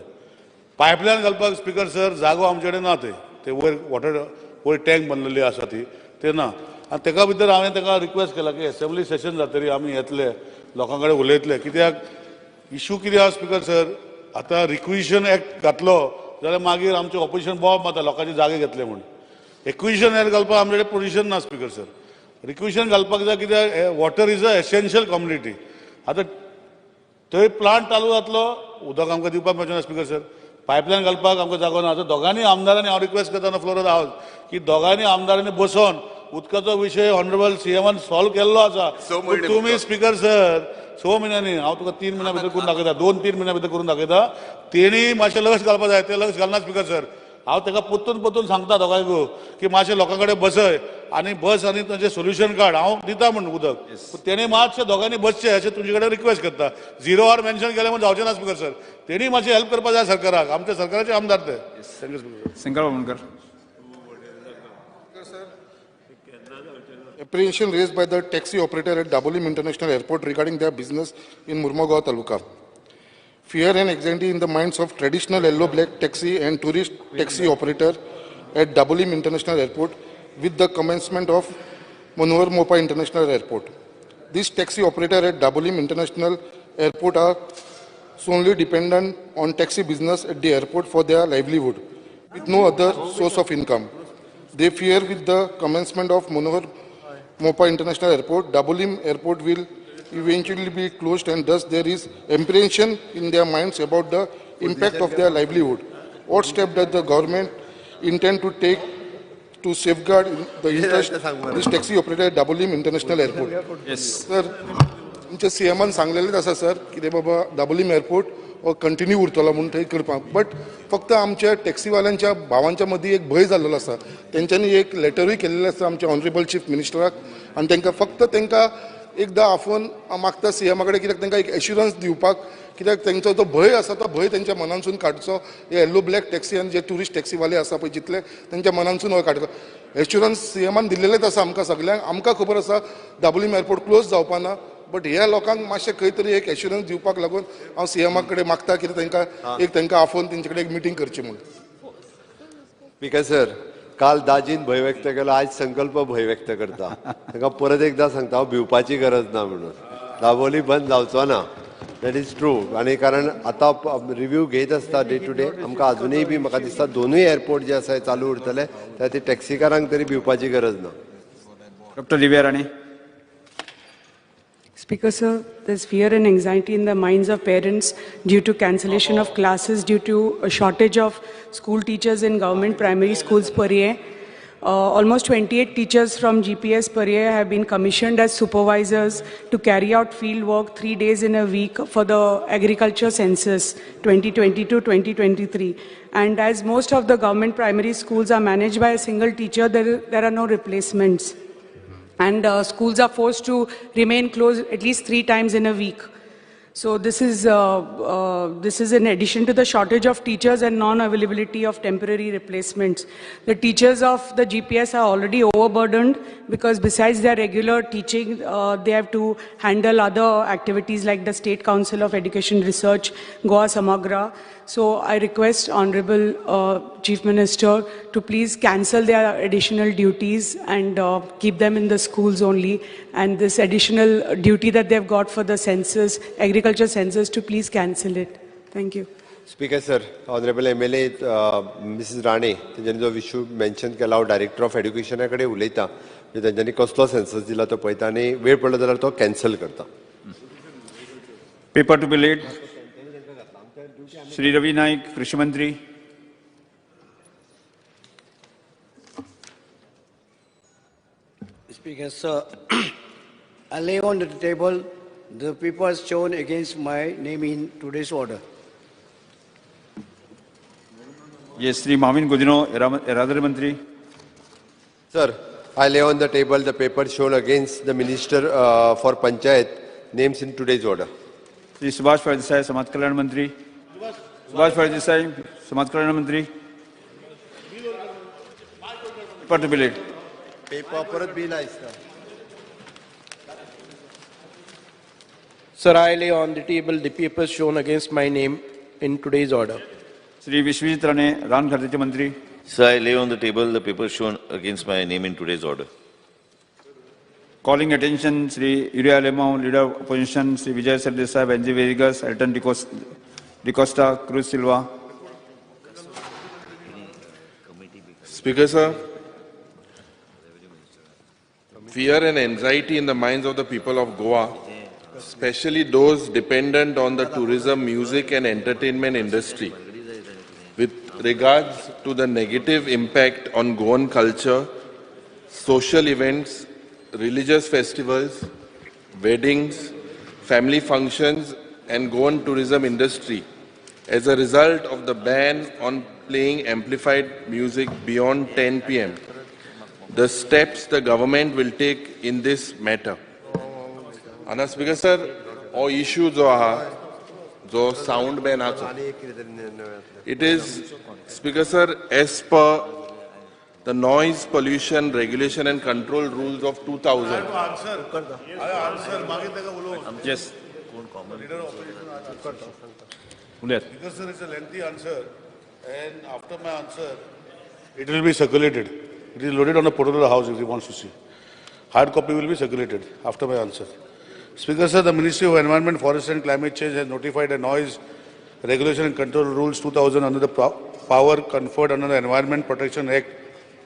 पायपलायन घालपाक स्पीकर सर जागो आमचे कडेन ना, ते वयर वॉटर वयर टँक बांदलेली आसा ती ते ना. आनी तेका भितर हांवें ताका रिक्वेस्ट केला की एसेंब्ली सेशन जातरी आमी येतले, लोकां कडेन उलयतले. कित्याक इशू कितें आसा स्पिकर सर, आतां रिक्विजिशन एक्ट घातलो जाल्यार मागीर आमचें ऑपोजिशन बोब मारता लोकांचे जागे घेतले म्हूण. एक्विजिशन एक्ट घालपाक आमचे कडेन पोजिशन ना स्पिकर सर. रिक्विजिशन घालपाक जाय कित्याक water is a essential commodity. आतां थंय प्लांट चालू जातलो, उदक आमकां दिवपाक मेळचें ना स्पिकर सर. पायपलायन घालपाक आमकां जागो ना. आतां दोगांनी आमदारांनी हांव रिक्वेस्ट करता on floor of the house की दोगांनी आमदारांनी बसोन उदकाचो विशय ऑनरेबल सीएमान सॉल्व केल्लो आसा. तुमी स्पिकर सर 6 म्हयन्यांनी, हांव तुका 3 म्हयन्या भितर करून दाखयता, 2-3 म्हयन्या भितर करून दाखयता. तेणी मातशें लक्ष घालपाक जाय, तें लक्ष घालना स्पिकर सर. हांव ताका परतून परतून सांगता दोगांयकू की मातशें लोकां कडेन बसय आनी बस आनी तांचें सोल्युशन काड, हांव दिता म्हूण उदक. तेणी मातशें दोगांनी बसचें अशें तुमचे कडेन रिक्वेस्ट करता. 0 our mention केलें म्हूण जावचें ना स्पिकर सर. तेणी मातशें हेल्प करपाक जाय सरकाराक, आमच्या सरकाराचे आमदार ते. Shankar Bambonkar. Apprehension raised by the taxi operator at Dabolim International Airport regarding their business in Murmugao Taluka. Fear and anxiety in the minds of traditional yellow black taxi and tourist taxi operator at Dabolim International Airport with the commencement of Manohar Mopa International Airport. This taxi operator at Dabolim International Airport are solely dependent on taxi business at the airport for their livelihood, with no other source of income. They fear with the commencement of Manohar Mopa International Airport, Dabolim Airport will eventually be closed, and thus there is apprehension in their minds about the impact of their livelihood. What step does the government intend to take to safeguard the interest of this taxi operator at Dabolim International Airport? Yes. Sir, आमच्या सीएमान सांगलेलेच आसा sir कितें बाबा Dabolim airport हो continue उरतलो म्हूण थंय करपाक, but फक्त आमच्या टॅक्सीवाल्यांच्या भावांच्या मदीं एक भंय जाल्लो आसा. तेंच्यांनी एक लेटरूय केल्लें आसा आमच्या ऑनरेबल चीफ मिनिस्टराक, आनी तांकां फक्त तांकां एकदां आफोवन मागता सीएमा कडेन कित्याक तांकां एक एश्युरन्स दिवपाक, कित्याक तांचो जो भंय आसा तो भंय तेंच्या मनांसून काडचो. हे येल्लो ब्लॅक टॅक्सी आनी जे ट्युरिस्ट टॅक्सीवाले आसा पळय जितले तेंच्या मनांसून हो काडचो. एश्युरन्स सीएमान दिल्लेलेच आसा आमकां सगल्यांक. आमकां खबर आसा दाबोलीम एअरपोर्ट क्लोज जावपा ना, बट ह्या लोकांक मातशें खंय तरी एक एश्युरन्स दिवपाक लागून हांव सीएमा कडेन मागता कित्याक तांकां एक तांकां आफोवन तेंचे कडेन एक मिटींग करची म्हूण. स्पिकर सर, काल दाजीन भंय व्यक्त केलो, आयज संकल्प भंय व्यक्त करता. तांकां परत एकदां सांगता हांव भिवपाची गरज ना म्हणून. दाबोली बंद जावचो ना, that is true. आनी कारण आतां रिव्यू घेत आसता डे टू डे, आमकां आजुनूय बी म्हाका दिसता दोनूय एअरपोर्ट जे आसा हे चालू उरतले, त्या खातीर टॅक्सीकारांक तरी भिवपाची गरज ना. Doctor Divya Rane. Speaker sir, there's fear and anxiety in the minds of parents due to cancellation of classes due to a shortage of school teachers in government primary schools per year. Almost 28 teachers from GPS per year have been commissioned as supervisors to carry out field work 3 days in a week for the agriculture census 2022-2023. And as most of the government primary schools are managed by a single teacher, there are no replacements. And schools are forced to remain closed at least 3 times in a week. So this is in addition to the shortage of teachers and non-availability of temporary replacements. The teachers of the GPS are already overburdened because besides their regular teaching, they have to handle other activities like the State Council of Education Research, Goa Samagra. So I request Honorable Chief Minister to please cancel their additional duties and keep them in the schools only. And this additional duty that they've got for the census, agriculture census, to please cancel it. Thank you. Speaker sir, Honorable MLA Mrs. Rane, तेंच्यांनी जो issue mention केला, हांव director of एड्युकेशना कडेन उलयता, तेंच्यांनी कसलो census दिला तो पळयता आनी वेळ पडलो जाल्यार तो कॅन्सल करता. Paper to be laid. Shri Ravi Naik, कृषी मंत्री. Speaker sir, I lay on the table the papers shown against my name in today's order. Yes, Shri Mauvin Godinho, येरादारी मंत्री. Sir, I lay on the table the paper shown against the Minister for Panchayat names in today's order. Shri Subhash Phaldesai, समाज कल्याण मंत्री. सुभाष फळदेसाई, समाज कल्याण मंत्री. Paper to be laid. Paper परत bill आयता. Sir, I lay on the table the papers shown against my name in today's order. Shri Vishwajit Rane, रान खात्याचे मंत्री. Sir, I lay on the table the papers shown against my name in today's order. Calling attention Shri Yuri Alemao, Leader of Opposition, Shri Vijay Sardesai, Venzy Viegas, Elton D'Costa, Cruz Silva. Speaker sir, fear and anxiety in the minds of the people of Goa, especially those dependent on the tourism, music and entertainment industry, with regards to the negative impact on Goan culture, social events, religious festivals, weddings, family functions and Goan tourism industry as a result of the ban on playing amplified music beyond 10 p.m. The steps the government will take in this matter. Anna Speaker sir, हो issue जो आहा, जो sound ban आचो, it is, Speaker sir, as per the Noise Pollution Regulation and Control Rules of 2000. Yes. Because sir, it's a lengthy answer, and after my answer, it will be circulated. It is loaded on the portal of the house if he wants to see. Hard copy will be circulated after my answer. Speaker sir, the Ministry of Environment, Forest and Climate Change has notified a Noise Regulation and Control Rules 2000 under the power conferred under the Environment Protection Act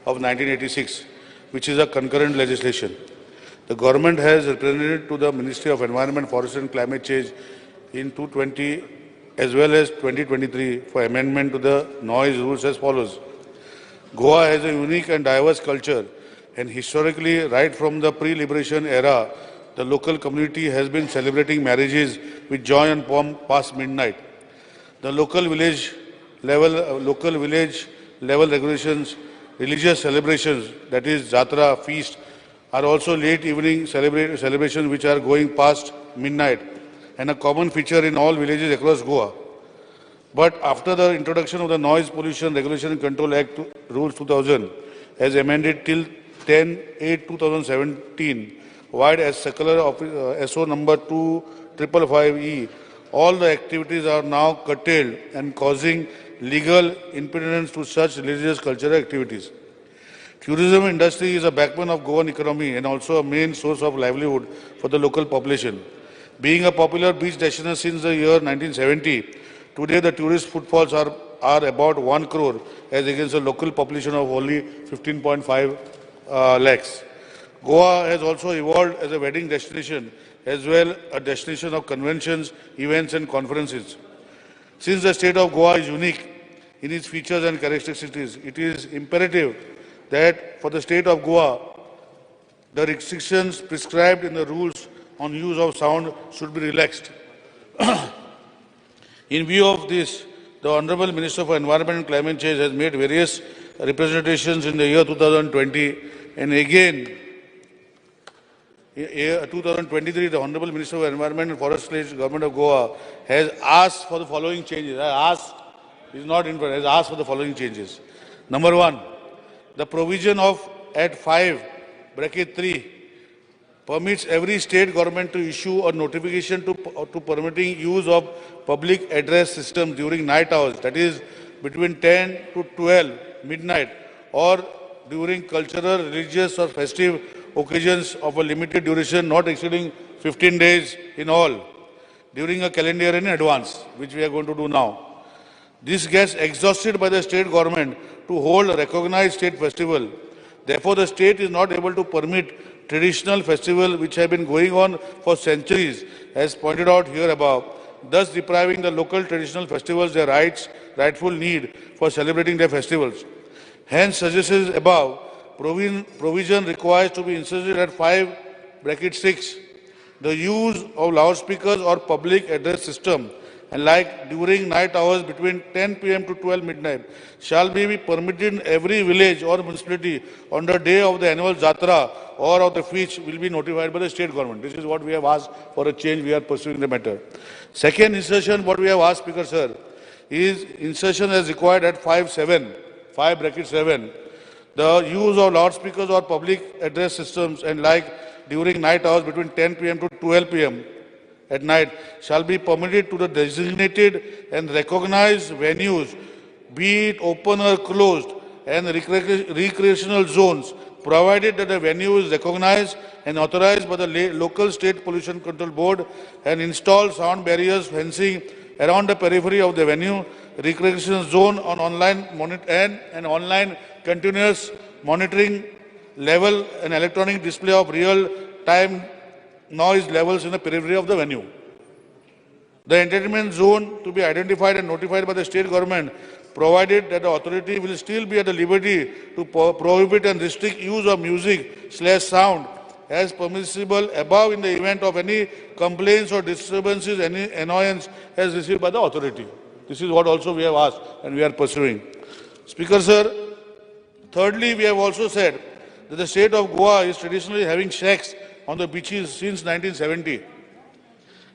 of 1986, which is a concurrent legislation. The government has represented to the Ministry of Environment, Forest and Climate Change in 2020 as well as 2023 for amendment to the noise rules as follows. Goa has a unique and diverse culture, and historically, right from the pre-liberation era, the local community has been celebrating marriages with joy and pomp past midnight. The local village level regulations, religious celebrations, that is Jatra, feast, are also late evening celebrations which are going past midnight, and a common feature in all villages across Goa. But after the introduction of the Noise Pollution Regulation and Control Act Rules 2000, as amended till 10/8/2017, wide as circular of SO number 2555E, all the activities are now curtailed and causing legal impediments to such religious cultural activities. Tourism industry is a backbone of Goan economy and also a main source of livelihood for the local population. Being a popular beach destination since the year 1970, today the tourist footfalls are about 1 crore as against a local population of only 15.5 lakhs. Goa has also evolved as a wedding destination as well a destination of conventions, events and conferences. Since the state of Goa is unique in its features and characteristics, it is imperative that for the state of Goa, the restrictions prescribed in the rules on use of sound should be relaxed. In view of this, the Honorable Minister for Environment and Climate Change has made various representations in the year 2020, and again, in 2023, the Honorable Minister for Environment and Forest Change, Government of Goa, has asked for the following changes. I asked, is not in front, has asked for the following changes. Number one, the provision of at 5(3) permits every state government to issue a notification to permitting use of public address system during night hours, that is between 10 to 12 midnight, or during cultural, religious or festive occasions of a limited duration not exceeding 15 days in all, during a calendar year in advance, which we are going to do now. This gets exhausted by the state government to hold a recognized state festival. Therefore, the state is not able to permit traditional festival which have been going on for centuries, as pointed out here above, thus depriving the local traditional festivals their rightful need for celebrating their festivals. Hence, suggested above, provision requires to be inserted at 5(6), the use of loudspeakers or public address system and like during night hours between 10 p.m. to 12 midnight shall be permitted in every village or municipality on the day of the annual Jatra or of the feast will be notified by the state government. This is what we have asked for a change. We are pursuing the matter. Second insertion, what we have asked, Speaker sir, is insertion as required at 5(7), the use of loudspeakers or public address systems and like during night hours between 10 p.m. to 12 p.m. at night shall be permitted to the designated and recognized venues, be it open or closed, and recreational zones provided that the venue is recognized and authorized by the local state pollution control board and install sound barriers, fencing around the periphery of the venue, recreation zone on online and an online continuous monitoring level and electronic display of real-time noise levels in the periphery of the venue. The entertainment zone to be identified and notified by the state government, provided that the authority will still be at the liberty to prohibit and restrict use of music/sound as permissible above in the event of any complaints or disturbances, any annoyance as received by the authority. This is what also we have asked and we are pursuing. Speaker sir, thirdly, we have also said that the state of Goa is traditionally having shacks on the beaches since 1970.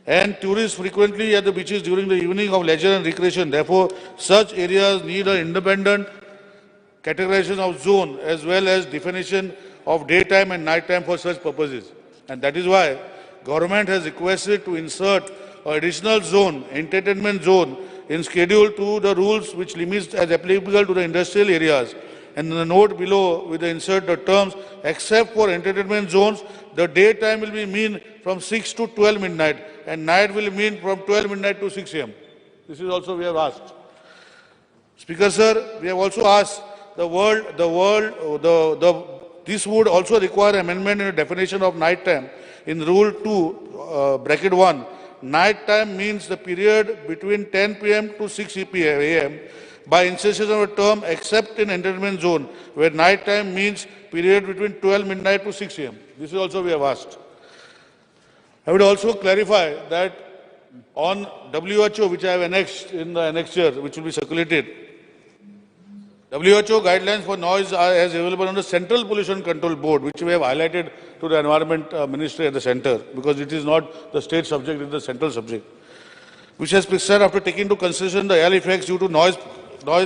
And tourists frequently at the beaches during the evening of leisure and recreation. Therefore, such areas need an independent categorization of zone as well as definition of daytime and nighttime for such purposes. And that is why government has requested to insert an additional zone, entertainment zone, in schedule to the rules which limits as applicable to the industrial areas. And in the note below, with the insert the terms, except for entertainment zones, the daytime will be mean from 6 to 12 midnight, and night will mean from 12 midnight to 6 a.m. This is also we have asked. Speaker sir, we have also asked this would also require amendment in the definition of nighttime. In Rule 2, bracket 1, nighttime means the period between 10 p.m. to 6 a.m. by insertion of a term except in entertainment zone, where nighttime means period between 12 midnight to 6 a.m. This is also we have asked. I would also clarify that on WHO, which I have annexed in the annexure, which will be circulated, WHO guidelines for noise are as available on the Central Pollution Control Board, which we have highlighted to the Environment Ministry at the center, because it is not the state subject, it is the central subject, which has prescribed after taking into consideration the air effects due to noise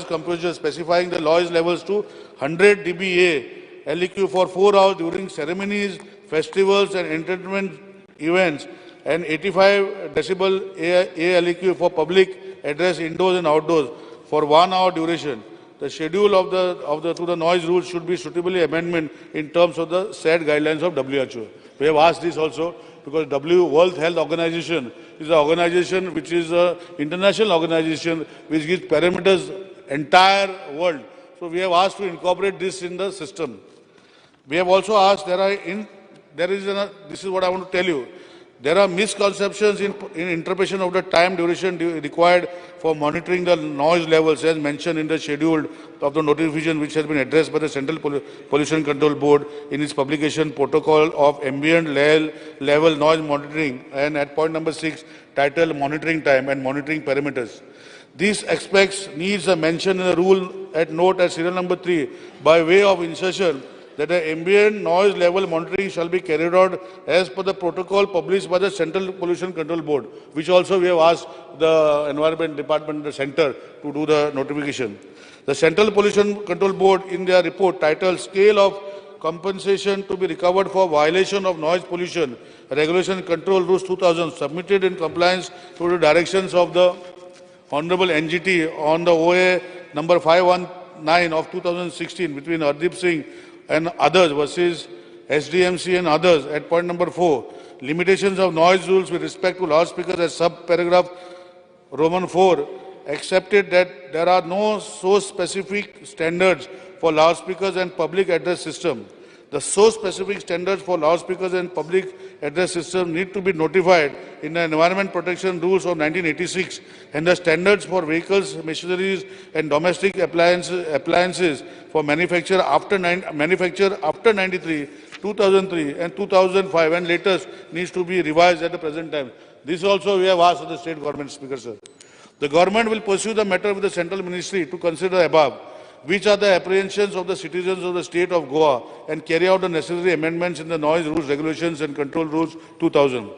composure, specifying the noise levels to 100 dBA LEQ for 4 hours during ceremonies, festivals and entertainment events, and 85 decibel ALEQ for public address indoors and outdoors for 1 hour duration. The schedule to the noise rules should be suitably amended in terms of the said guidelines of WHO. We have asked this also because World Health Organization is an organization which is an international organization which gives parameters entire world. So we have asked to incorporate this in the system. We have also asked, this is what I want to tell you. There are misconceptions in interpretation of the time duration required for monitoring the noise levels as mentioned in the schedule of the notification, which has been addressed by the Central Pollution Control Board in its publication protocol of ambient level noise monitoring, and at point number 6 titled monitoring time and monitoring parameters. These aspects needs a mention in the rule at note at serial number 3 by way of insertion that the ambient noise level monitoring shall be carried out as per the protocol published by the Central Pollution Control Board, which also we have asked the Environment Department, the center, to do the notification. The Central Pollution Control Board, in their report titled Scale of Compensation to be Recovered for Violation of Noise Pollution Regulation Control Rules 2000, submitted in compliance to the directions of the Honorable NGT on the OA number 519 of 2016 between Hardeep Singh and others versus SDMC and others at point number 4, limitations of noise rules with respect to loudspeakers as sub-paragraph Roman 4, accepted that there are no source-specific standards for loudspeakers and public address system. The source-specific standards for loudspeakers and public address system need to be notified in the Environment Protection Rules of 1986 and the standards for vehicles, machineries and domestic appliances for manufacture after 93, 2003 and 2005 and later needs to be revised at the present time. This also we have asked the state government, Speaker sir. The government will pursue the matter with the central ministry to consider above, which are the apprehensions of the citizens of the state of Goa, and carry out the necessary amendments in the Noise Rules, Regulations and Control Rules 2000.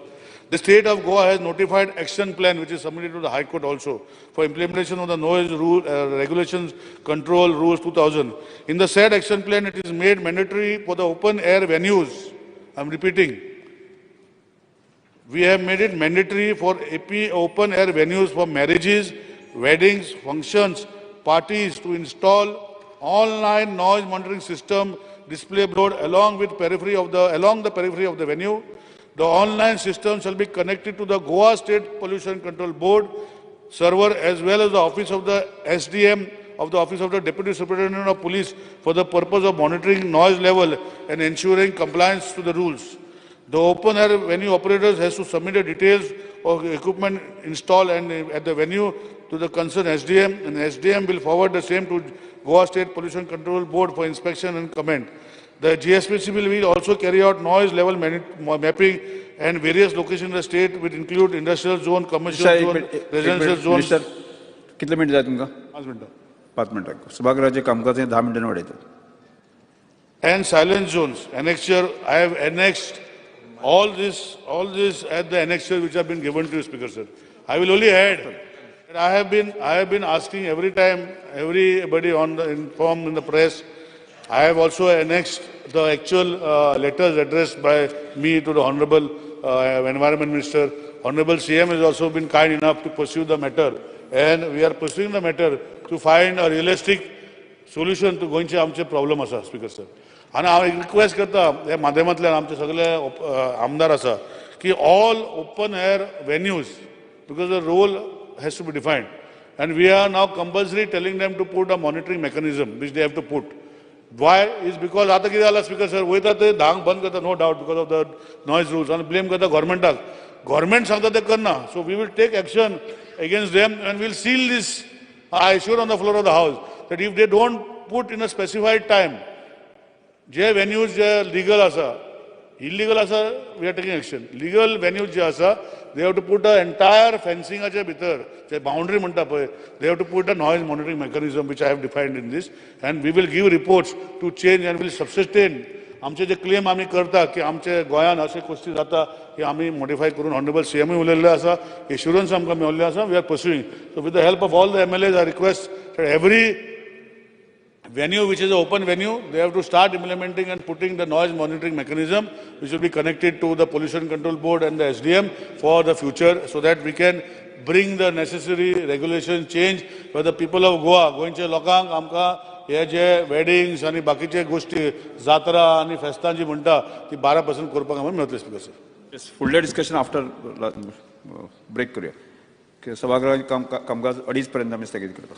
The state of Goa has notified action plan, which is submitted to the High Court also, for implementation of the Noise Rule, Regulations Control Rules 2000. In the said action plan, it is made mandatory for the open air venues. I am repeating. We have made it mandatory for AP open air venues for marriages, weddings, functions, parties to install online noise monitoring system display board along with periphery of the along the periphery of the venue. The online system shall be connected to the Goa State Pollution Control Board server as well as the office of the SDM of the Office of the Deputy Superintendent of Police for the purpose of monitoring noise level and ensuring compliance to the rules. The open air venue operators has to submit the details of equipment installed and at the venue to the concerned SDM, and SDM will forward the same to Goa State Pollution Control Board for inspection and comment. The GSPC will also carry out noise level mapping and various locations in the state, which include industrial zone, commercial zone, residential zone. Minister, कितले minute जाय तुमकां? 5 मिनटां. 5 मिनटां. सभागृहाचें कामकाज 10 मिनटांनी वाडयतात. And silent zones. Annexure, I have annexed all this at the annexure which have been given to you, Speaker sir. I will only add that I have been asking every time, everybody on the informed in the press. I have also annexed the actual letters addressed by me to the Honorable Environment Minister. Honorable CM has also been kind enough to pursue the matter, and we are pursuing the matter to find a realistic solution to गोंयचे आमचे problem आसा, Speaker sir. आनी हांव एक request करता ह्या माध्यमांतल्यान आमचे सगळे आमदार आसा की all open air venues, because the role has to be defined, and we are now compulsory telling them to put a monitoring mechanism which they have to put. Why is because आतां कितें जालां speaker sir, वयता ते 10क बंद करता, no doubt because of the noise rules, आनी blame करता गव्हर्मेंटाक. Government सांगता तें करना, so we will take action against them and will seal this. I assure on the floor of the house that if they don't put in a specified time, J venues J legal आसा, illegal आसा, we are taking action. Legal venues जे आसा, they have to put the entire fencing भितर, जे boundary म्हणटा पळय, they have to put a noise monitoring mechanism which I have defined in this, and we will give reports to change and will sustain. आमचे जे claim आमी करता की आमचे गोंयांत अशे गोश्टी जाता की आमी मॉडिफाय करून, ऑनरेबल सीएमूय उलयल्ले आसा, एश्युरन्स आमकां मेळिल्ले आसा, we are pursuing. So with the help of all the MLAs, I request that every venue which is an open venue, they have to start implementing and putting the noise monitoring mechanism, which will be connected to the Pollution Control Board and the SDM for the future, so that we can bring the necessary regulation change for the people of Goa. गोंयचे लोकांक आमकां हे जे weddings आनी बाकीचे गोश्टी, जात्रा आनी फेस्तां जी म्हणटा ती 12% करपाक आमकां मेळटली, स्पीकर सर. फुडलें डिस्कशन आफ्टर ब्रेक करूया. सभागृहाचें कामकाज 2:30 पर्यंत आमी स्थगीत करता.